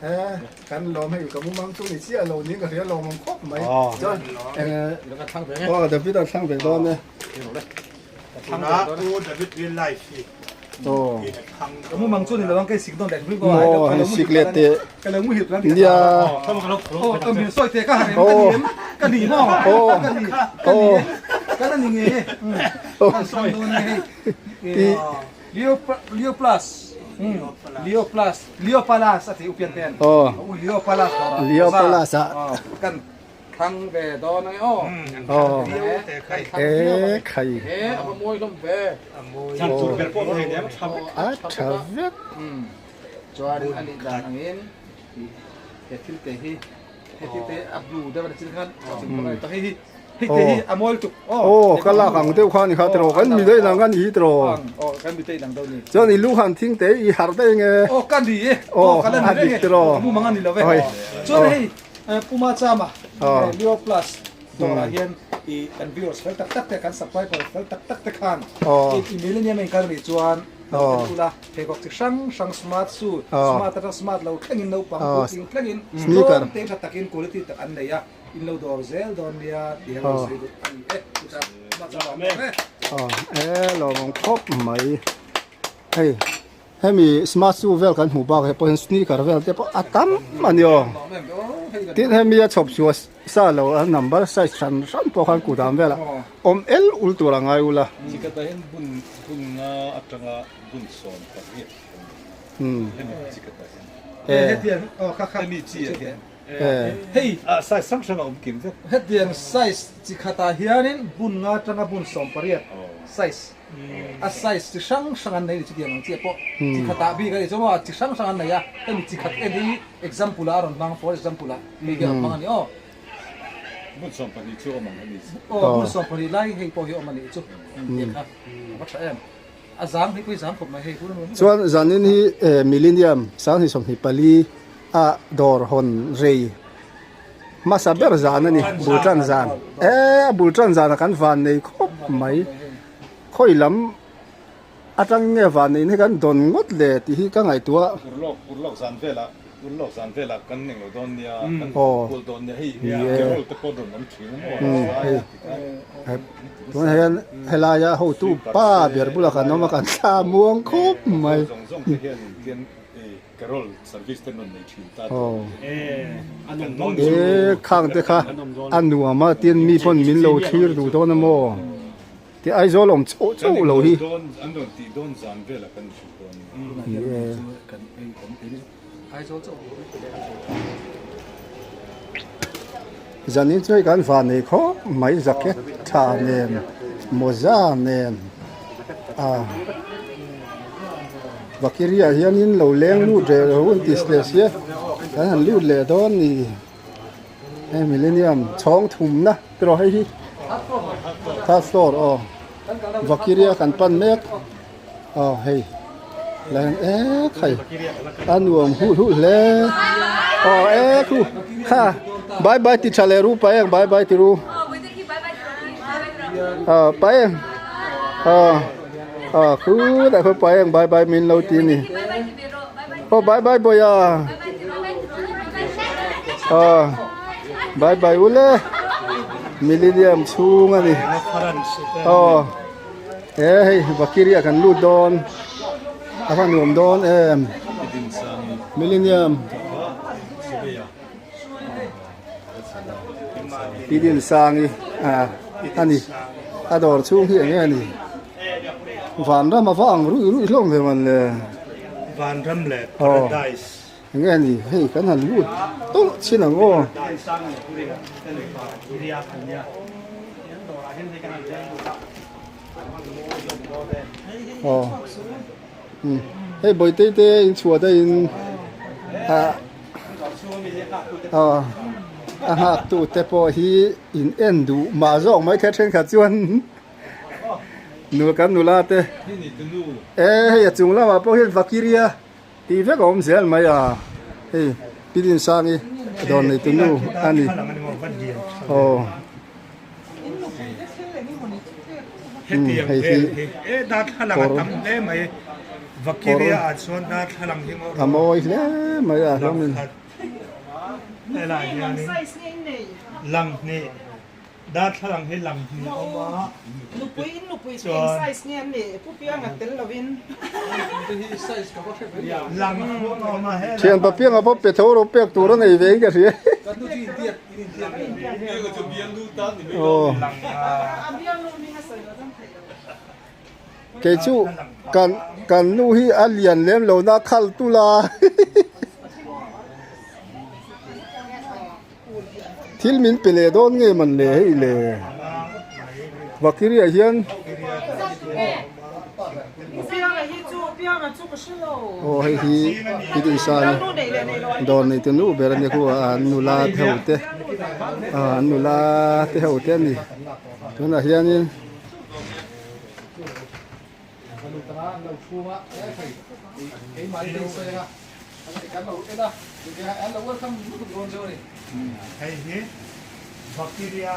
Speaker 1: he kan lawm hei ka mumang chu ni chiah lo niin ka hria lawmawm khawp mai chuan eng aw David a thlang ve dawn e.
Speaker 5: Tuna Pu David real life hi
Speaker 3: Ka mu mang chu ni lo ang kei sik dawn leh
Speaker 1: Maw han sik leh teh nia
Speaker 3: Ka mi sawi teh ka han em ka ni em ka ni maw ka ni ka ni ka la ni nge kan sawi dawn e hei Leo Leo plus. Leo Plus Leo Palace a ti upian ten
Speaker 1: Aw.
Speaker 3: U Leo Palace dawrah
Speaker 1: Leo Palace ah.
Speaker 3: Kan thlang ve dawn ang e aw.
Speaker 1: Aw.
Speaker 3: Kan thlang viau
Speaker 1: E
Speaker 3: ang
Speaker 1: khai.
Speaker 3: E a va mawi hlawm ve.
Speaker 4: Chan tur ber pawh hei nem tha vek.
Speaker 1: A tha vek.
Speaker 3: Chuan a nih dan angin he thil te hi he thil te a blue deuh a ni chin khan a hei hi hei te hi a mawi lutuk
Speaker 1: aw ka lak ang deuh kha ni kha tiraw kan mi daih ang a ni hi tiraw
Speaker 3: aw kan mi daih ang deuh ni
Speaker 1: chuan i lu han thing te i harh daih nge
Speaker 3: aw ka ni e
Speaker 1: aw
Speaker 3: ka la ni reng e mu mang a ni lo ve chuan hei Puma Chama Leo Plus dawrah hian i kan viewers fel tak tak te kan subscriber fel tak tak te khan i millennium a inkal nih chuan Lo en ula, pheikhawk chi hrang hrang smart shoe, smart atang smart lo thlengin naupang puitling thlengin tlawm te tha takin quality tak an nei a, in lo dawr zel dawn nia tih hi a lo sawi duh a ni e. Chutah smart chu a vang tawh e.
Speaker 1: Aw e lawmawm khawp mai. Hei hemi smart shoe vel kan hmuh bakah pawh hian sneaker vel te pawh a tam a ni aw. Tin hemi a chhawp chhuah Sa lo a number size hran hran pawh khan kut ang velah awm el ul tur a ngai ula.
Speaker 8: Chikata hian bun bun nga atanga bun 18 hemi chikata hian.
Speaker 3: Hetiang aw kha kha
Speaker 8: hemi chi ah hian
Speaker 3: hei
Speaker 8: a size hrang hrang a awm kim vek.
Speaker 3: Hetiang size chikhatah hianin bun nga atanga bun 18 size A size chi hrang hrang an nei ni chutiang ang chiah pawh chi khatah bik a ni chuan maw chi hrang hrang an nei a hemi chi khat en hi example ah a rawn hmang for example ah hei hi a rawn hmang a ni aw.
Speaker 8: Hmun 12 chu awm ang hemi chi.
Speaker 3: Aw hmun 12 lai hei pawh hi awm a nih chu tih kha a va tha em a zang hei pawh hi zang khawp mai hei hun hun.
Speaker 1: Chuan zanin hi millennium 2024 a dawr hawn rei hmasa ber zan a ni bul tan zan e a bul tan zan a kan van nei khawp mai. Khawi lam atang nge van nei hi kan dawn ngawt le tih hi ka ngaihtuah.
Speaker 8: Urlawk urlawk zan velah urlawk zan velah kan eng lo dawn nia kan kual dawn nia hei carol te pawh rawn awm thin a maw a ti khan.
Speaker 1: Tunah hian helaia hotu pa ber bulah kan awm a kan thla muang khawp mai.
Speaker 8: Zawng zawng te hian tian carol service te rawn nei thin ta
Speaker 1: aw e khang te kha a nuam a tin mi pawn min lo thlir duh dawn a maw. Ti Aizawl awm chauh chauh lo hi.
Speaker 8: An rawn tih dawn zan velah kan hrilh dawn a
Speaker 1: ni e. Zanin chu hei kan van nei khawp mai jacket tha nen mawza nen a Vakiria hianin lo leng lut reh lo an ti leh sia kan han lut leh dawn ni. Hei millennium chhawng thumna tiraw hei hi third floor aw vakiria kan pan mek aw hei la hian ek hei a nuam huh huh hle aw ek hu kha bye bye ti tha leh ru pa eng bye bye ti ru aw pa eng aw aw khu dah khaw pa eng bye bye min lo ti a ni. Aw bye bye bawiha aw bye bye ule millennium chhung a ni aw he hei vakiria kan lut dawn a va nuam dawn em millennium Tidin sangi a ni a dawr chhung hi eng nge a ni. Vanram a va ang ruih ruih hlawm ve man le.
Speaker 5: Vanram leh Paradise.
Speaker 1: Eng nge ni hei kan han lut tawlh chin ang aw. Aw hei bawihte te in chhuah daihin ah aw a nghak tu te pawh hi in en duh mah zawk mai thei thenkhat chuan. Nu kan nula te e hei a chung lamah pawh hian vakiria tih vek a awm zel mai a hei Pi Dinsangi dawr neitu nu a ni aw hei hi kawr kawr a mawi hle mai a hlawmin.
Speaker 5: Darthlalang hi lang hnih a awm a, chuan lang hmuh a awm a helai
Speaker 1: Thian papianga pawh pe tho ro pek tur a nei ve in ka hria. Aw. Kei chu kan kan nu hi a lian lem lo na khal tul a. Thil min pe leh dawn nge man le hei le. Vakiria hian aw hei hi Pidisani dawr nei te nu ber a nia khu a an nula te ho te an nula te ho te a ni tunah hianin.
Speaker 5: Hei hi bacteria.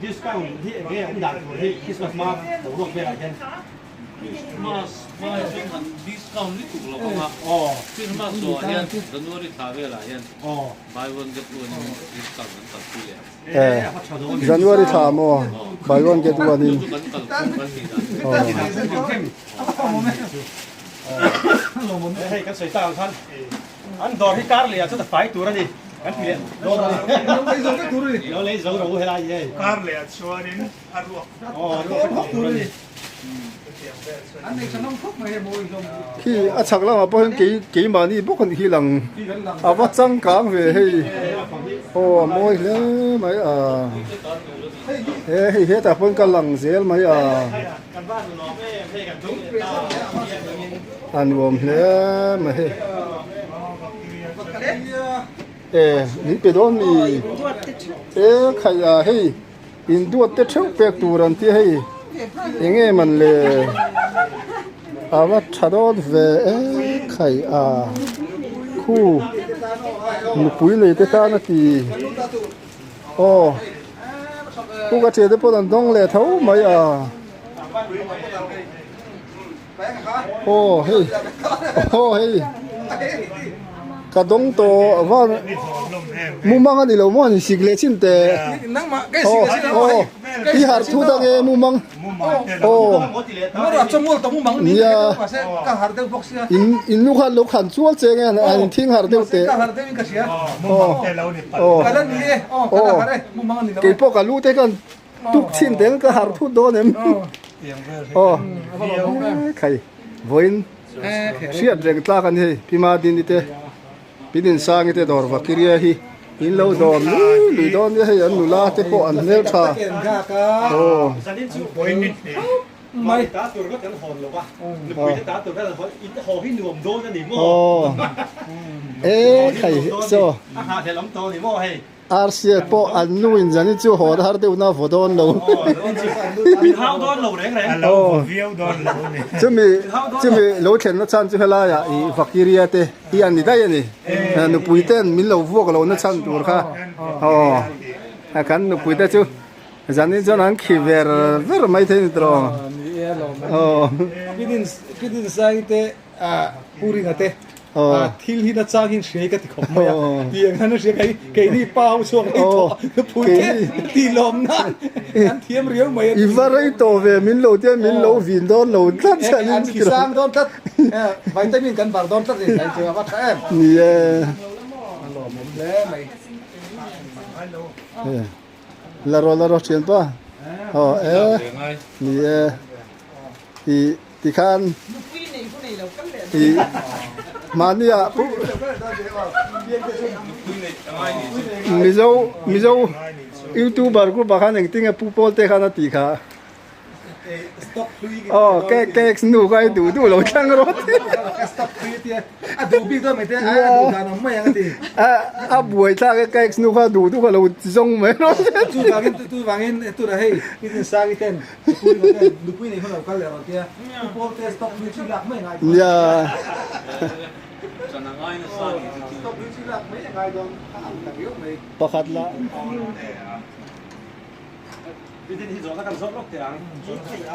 Speaker 4: Discount hi eng nge an dah tur hi Christmas hma boruak velah hian.
Speaker 9: Christmas hma hi chuan han discount lutuk lo ang a, Christmas zawhah hian January thla velah hian buy one get one in discount an kalpui leh ang.
Speaker 1: January thla maw buy one get one in.
Speaker 9: Chu chu kan kalphung kan tih dan.
Speaker 4: Hei kan sawi tak ang khan an dawr hi kar leh ah chuan a fai tur a ni. Kan ti leh dawn a ni.
Speaker 3: Lo lei zo vek tur a ni.
Speaker 4: Lo lei zo ro helai hi hei.
Speaker 5: Kar leh ah chuanin a ruak.
Speaker 4: Aw a ruak vek tur a ni.
Speaker 3: An nei tha nawm khawp mai hei mawi hlawm hi.
Speaker 1: Khi a chhak lamah pawh hian kei keimahni bawk a nih hi lang a va changkang ve hei. Aw a mawi hle mai a. He hei hetah pawhin ka lang zel mai a. A nuam hle mai hei. E min pe dawn mi e khaih a hei in duat te theuh pek tur an tia hei eng nge man le a va tha dawn ve e khaih a khu nupui nei te tan a ti aw khu ka thian te pawh an dawng leh tho mai a. Aw hei aw hei ka dawng tawh van mumang a ni lo maw ni sik leh chin te aw aw i harh thut ang e mumang aw nia in in nu khan lo khan chual che nge an in thing harh deuh teh aw aw aw keipawh ka lu te khan Tuk chhin teng ka harh thut dawn em? Aw khai vawiin hriat reng tlak a ni hei Pi Madini te Pi Dinsangi te dawr Vakiria hi in lo dawr lui lui dawn nia hei an nula te pawh an hmel tha aw.
Speaker 4: Mai ta tur ka kan hawn lova nupui te ta tur ka kan hawn in haw hi nuam dawn a ni maw?
Speaker 1: Aw e khai so
Speaker 4: a nghahhlelh awm tawh a ni maw hei.
Speaker 1: Rca pawh an nu in zan hi chu haw har deuh na vaw dawn lo.
Speaker 4: Min hau dawn lo reng reng.
Speaker 5: A lo vaw viau dawn lo a ni.
Speaker 1: Chumi chumi lo thlenna chhan chu helaiah i Vakiria te hi an ni daih a ni. Nupui ten min lo vuak lo na chhan tur kha. Aw kan nupui te chu zanin chuan an khi ver ver mai thei a ni tawh. Aw.
Speaker 3: Pidin sang te Pu Ringa te thil hi na chang in hriai ka ti khawp mai a, ti ang hian a hria kei keini pa ho chhuak rei tawh nupui te ti lawm nan an thiam riau mai a
Speaker 1: I va rei tawh ve min lo tia min lo vin dawn lo tlat hian
Speaker 3: an khi sang dawn tlat vitamin kan bar dawn tlat ni kai chu a va tha em.
Speaker 1: Ni e.
Speaker 3: A lawmawm hle mai.
Speaker 1: La rawh la rawh thianpa. Aw e ni e. I Tikhan i mahnia pu Mizo Mizo YouTuber group ah khan engtin nge Pu Pawl te khan a tih kha aw ke ke nu kha i duh duh lo thlang rawh tih a buai thlak e ke nu kha duh duh kha lo zawng mai rawh Nia. Pakhat lah.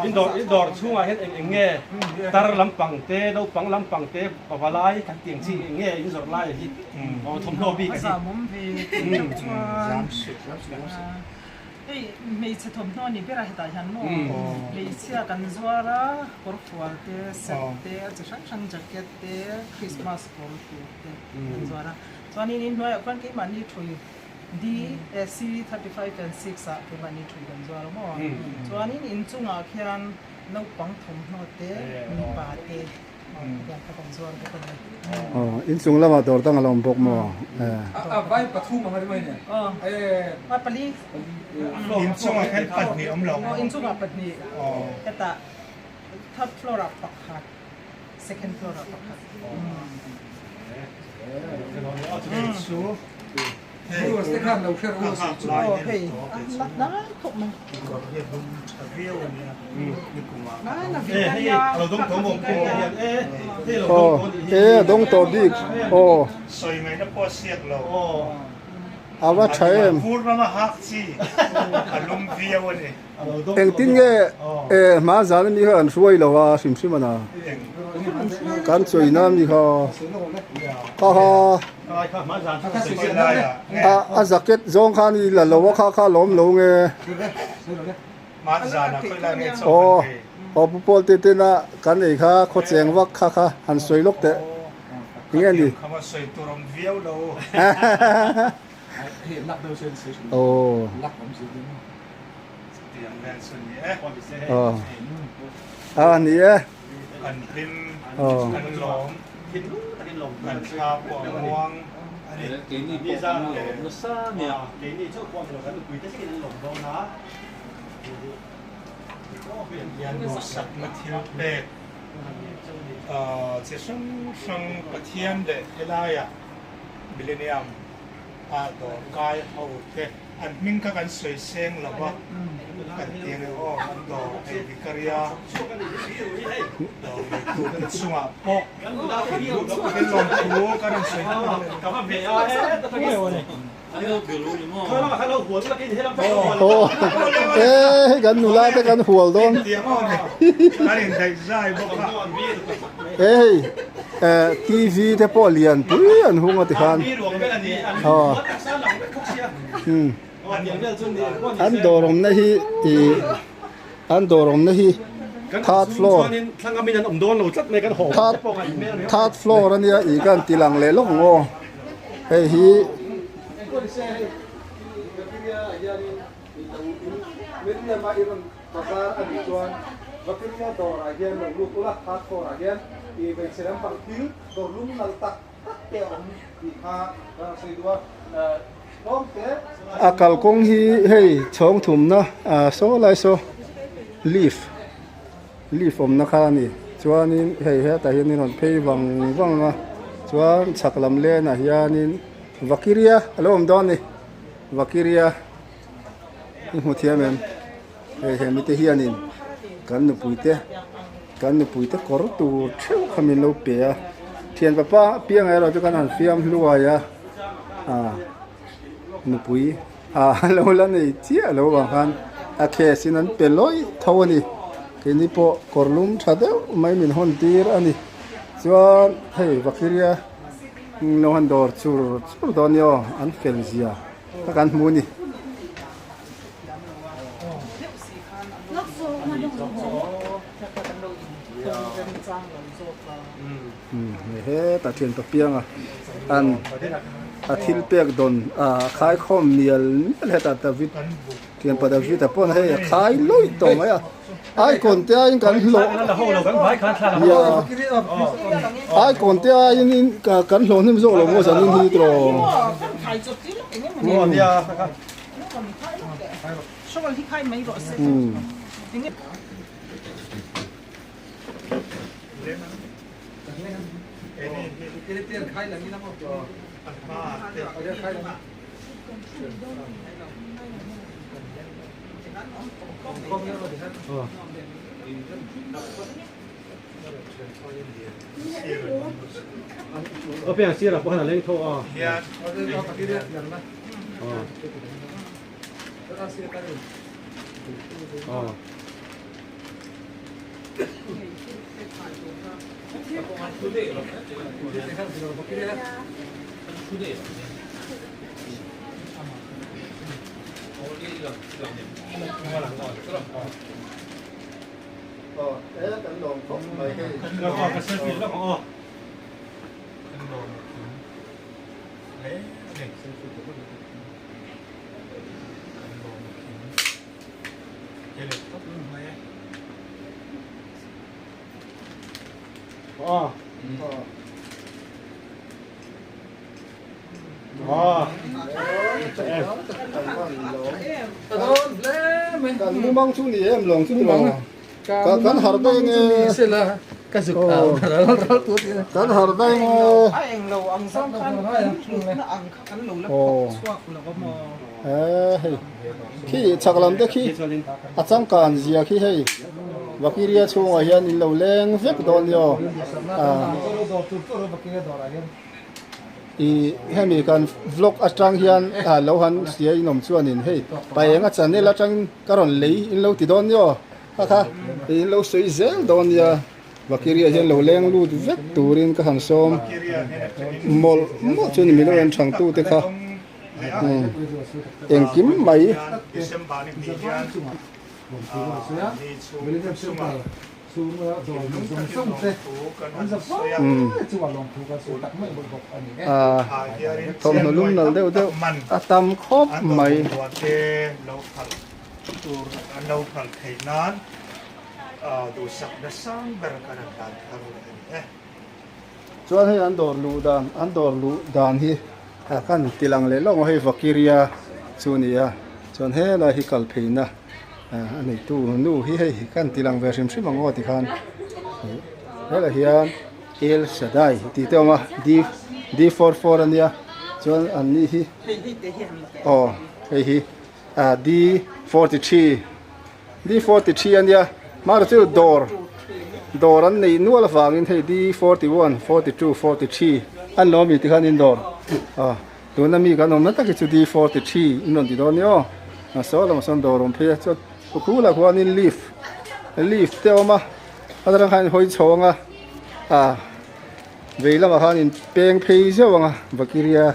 Speaker 4: In dawr in dawr chhungah hian eng eng nge tar lampang te naupang lampang te pavalai kan tih ang chi eng nge in zawrh lai hi aw thawmhnaw bik a hi.
Speaker 2: Hei hmeichhe thawmhnaw a ni ber a hetah hian maw hmeichhia kan zuar a kawrfual te set te a chi hrang hrang jacket te christmas kawr tur te kan zuar a chuanin inhnuaiah khuan keimahni thui.
Speaker 10: D C 35 and 6 ah keimahni thui kan zuar a maw? Chuanin inchungah khian naupang thawmhnaw te mipa te tiang kha kan zuar bawk a ni.
Speaker 1: Aw inchung lamah dawr dang a lo awm bawk maw?
Speaker 3: A vai pathum ang a ni mai nen.
Speaker 10: Aw pali.
Speaker 5: Inchungah khian pahnih awm lo maw?
Speaker 10: Aw inchungah pahnih. Hetah third floor ah pakhat. Second floor ah pakhat.
Speaker 1: E a dawng tawh bik aw. A va tha em. Engtin nge hma zan ami kha kan hruai lo a hrim hrim a na kan chawina ami kha kha kha a jacket zawng kha ni la lo a kha kha lawm lo nge aw aw pu pawl te tena kan ei kha khaw cheng vak kha kha han sawi lawk teh enge ni. Aw. A ni e. Aw.
Speaker 5: A dawr kai ho te an hming kha kan sawi seng lo va, kan ti ang e aw, an dawr hei Vicaria dawr neitu te chungah pawh thil lawmthu kan rawn sawi thung a.
Speaker 1: E hei kan nula te kan hual dawn.
Speaker 5: Kan indaih zai bawk a.
Speaker 1: E hei TV te pawh lian pui an hung a tikhan an dawr awmna hi ih an dawr awmna hi third floor third third floor ania ih ka han ti lang leh lawk ang aw hei hi.
Speaker 3: Bazar a nih chuan Vakiria dawrah hian lo lut ula, third floor ah hian i hmeichhe lampang thil dawr lum nalh tak tak te a awm tih kha ka rawn sawi duh a, tlawm te.
Speaker 1: A kalkawng hi hei chhawng thumna saw lai saw leaf leaf awmna kha a ni chuanin hei hetah hian in rawn phei vang vang a chuan chhak lam lenah hianin Vakiria a lo awm dawn a ni Vakiria. I hmu thiam em? Hei he mite hianin kan nupui te kan nupui te kawr tur theuh kha min lo pe a thian papa piang erawh chu kan han fiam hluai a ah nupui ah lo la nei chiah lo vang khan a case in an pe lawih tho a ni keini pawh kawr lum tha deuh mai min hawn tir a ni chuan hei Vakiria lo han dawr chur chur dawn nia aw an fel zia. Ka kan hmu ni. Hetah thian pa pianga an a thil pek dawn a khai khawm mial mial hetah David thian pa David a pawn hei a khai lawih tawh mai a. Icon te aiin kan hlawh Icon te aiin in kan hlawh hnim zawk lo maw zanin hi tiraw. Kan mumang chu ni em lawng chu ni lo. Kan har daih nge.
Speaker 3: Ka zuk au ral ral tu ti.
Speaker 1: Kan har daih nge.
Speaker 10: A eng lo ang zawng khan hlutna ang kha kan lo la phawk chhuak lo a maw.
Speaker 1: Hei khi chhak lam te khi a changkan zia khi hei Vakiria chhungah hian in lo leng vek dawn ni aw. I hemi kan vlog atang hian lo han hria in awm chuanin hei paenga channel atangin ka rawn lei in lo ti dawn ni aw kha kha in lo sawi zel dawn nia Vakiria hian lo leng lut vek turin ka han sawm mawlh mawlh chu ni milo en thang tu te kha engkim mai. Thawmhnaw lum nal deuh deuh a tam khawp mai. Chuan hei an dawr luh dan an dawr luh dan hi kan tilang leh lawk a hei Vakiria chu a ni a chuan helai hi kal pheina. A neitu nu hi hei kan ti lang ve hrim hrim ang aw tikhan helai hian El Shaddai tih te a awm a D D 44 a nia chuan an ni hi aw hei hi ah D 43 D 43 a nia hmar chu dawr dawr an neih nual avangin hei D 41 42 43 an lo ami tikhan in dawr aw. Tuna mi kan awmna tak hi chu D 43 in rawn ti dawn nia aw. A saw lamah sawn dawr awm phei a chuan khulah khuanin lift lift te a awm a a atang khan in hawi chho ang a ah vei lamah khan in peng phei zeuh ang a Vakiria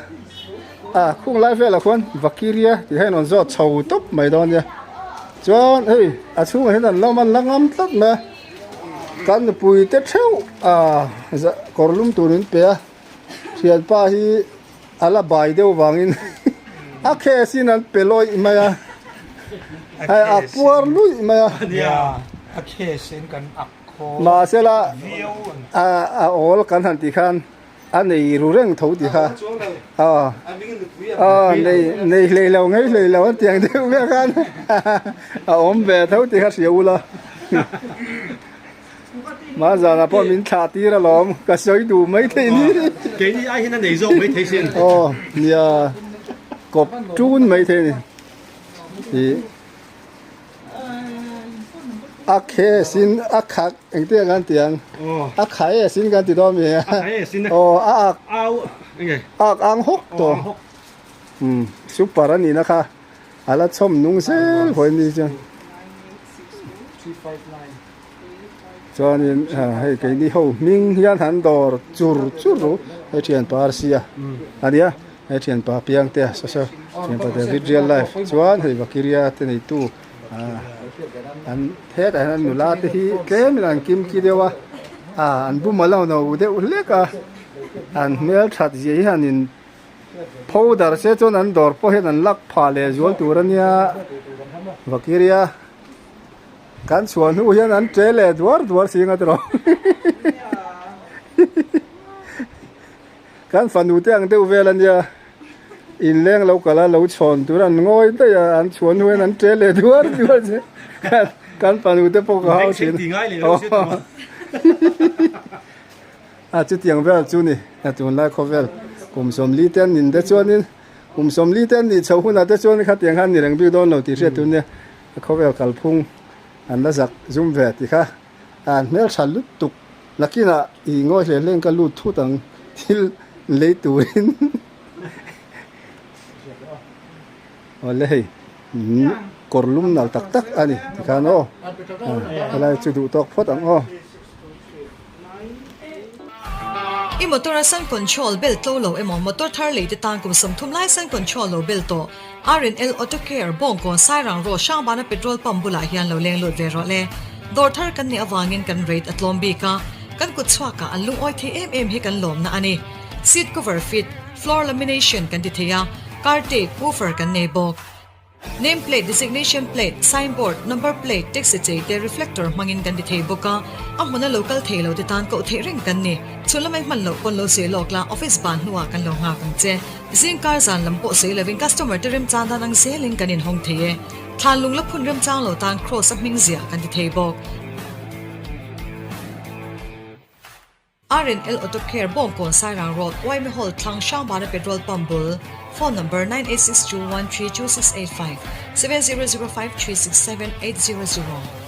Speaker 1: ah khung lai velah khuan Vakiria tih kha in rawn zawt chho tawp mai dawn nia chuan hei a chhungah hian an lo man la ngam tlat mai a kan nupui te theuh ah kawr lum tur in pe a. Thianpa hi a la bai deuh vangin a case in an pe lawih mai a, hei a puar luih mai a.
Speaker 5: Nia, a case in kan ak khawl
Speaker 1: Mahsela
Speaker 5: viau a ni.
Speaker 1: a awl kan han tih khan a nei ru reng tho tih kha a nei nei hlei lo ngei hlei lo an tiang deuh vel khan a awm ve tho tih kha hria ula. Mah zanah pawh min thlah tir alawm, ka sawi duh mai thei ni.
Speaker 4: Keini ai hian a nei zawk mai thei sin.
Speaker 1: Aw nia, kawp tun mai thei ni. Ih a khe sin a kha engtin ang an ti ang? A kha e sin kan ti dawn mi?
Speaker 4: A kha e sin.
Speaker 1: Aw a ak.
Speaker 4: Au enge?
Speaker 1: A ak ang hawk tawh. Umm super a nihna kha. A la chhawm nung zel hawi ni chuan. Chuanin hei keini ho hming hian han dawr chur chur ru hei thianpa Arsia a nia hei thianpa Piangtea saw saw thianpa David real life chuan hei Vakiria te neitu an hetah hian an nula te hi tlemin an kim ki deuh a ah an bum a lo no deuh hlek a an hmelthat zia hi han in Powder se chuan an dawr pawh hian an lak phah leh zual tur a nia Vakiria kan chhuah hnu hian an che leh duar duar si nga tiraw kan fanu te ang deuh vel a nia inleng lo kal a lo chhawn tur an ngawi daih a an chhuah hnu hian an che leh duar duar si kan fanu te pawh ka hau thin A chutiang vel chu ni, a tunlai khawvel kum 40 te an nin te chuanin kum 40 te an nih chhoh hunah te chuan khatiang khan ni reng bik dawn lo tih hriat tur nia khawvel kalphung an la zak zum ve tih kha an hmeltha lutuk nakinah i ngawi hle hle in ka lut thut ang thil lei turin awle hei kawr lum nal tak tak a ni tikhan aw helai chu duh tawk phawt ang aw.
Speaker 11: I motor a sun control bel tlo lo emaw motor thar lei te tan kum 30 lai sun control lo bel tawh R&L Auto Care Bawngkawn Sairang Road Hrangbana petrol pump bulah hian lo leng lut ve rawh le. Dawr thar kan nih avangin kan rate a tlawm bik a, kan kut chhuakah an lungawi thei em em hi kan lawmna a ni. Seat cover fit, floor lamination kan ti thei a, car tape, woofer kan nei bawk. Name plate, designation plate, sign board, number plate, taxi chei te reflector hmangin kan ti thei bawk a, a hmuna lo kal thei lo te tan koh theih reng kan ni. Chhun lamai hman loh pawn lo sawi lawk la, office ban hnuah kan lo nghak ang che. Zing kar zan lam pawh sawi lovin customer te remchang dan ang zelin kan inhawng thei e. Thlan lung la phun remchang lo tan cross a hming ziah kan ti thei bawk. RNL Auto Care Bawngkawn Sairang Road Yma Hall thlang Hrangbana Petrol Pump bul Phone Number 9862132685 7005367800.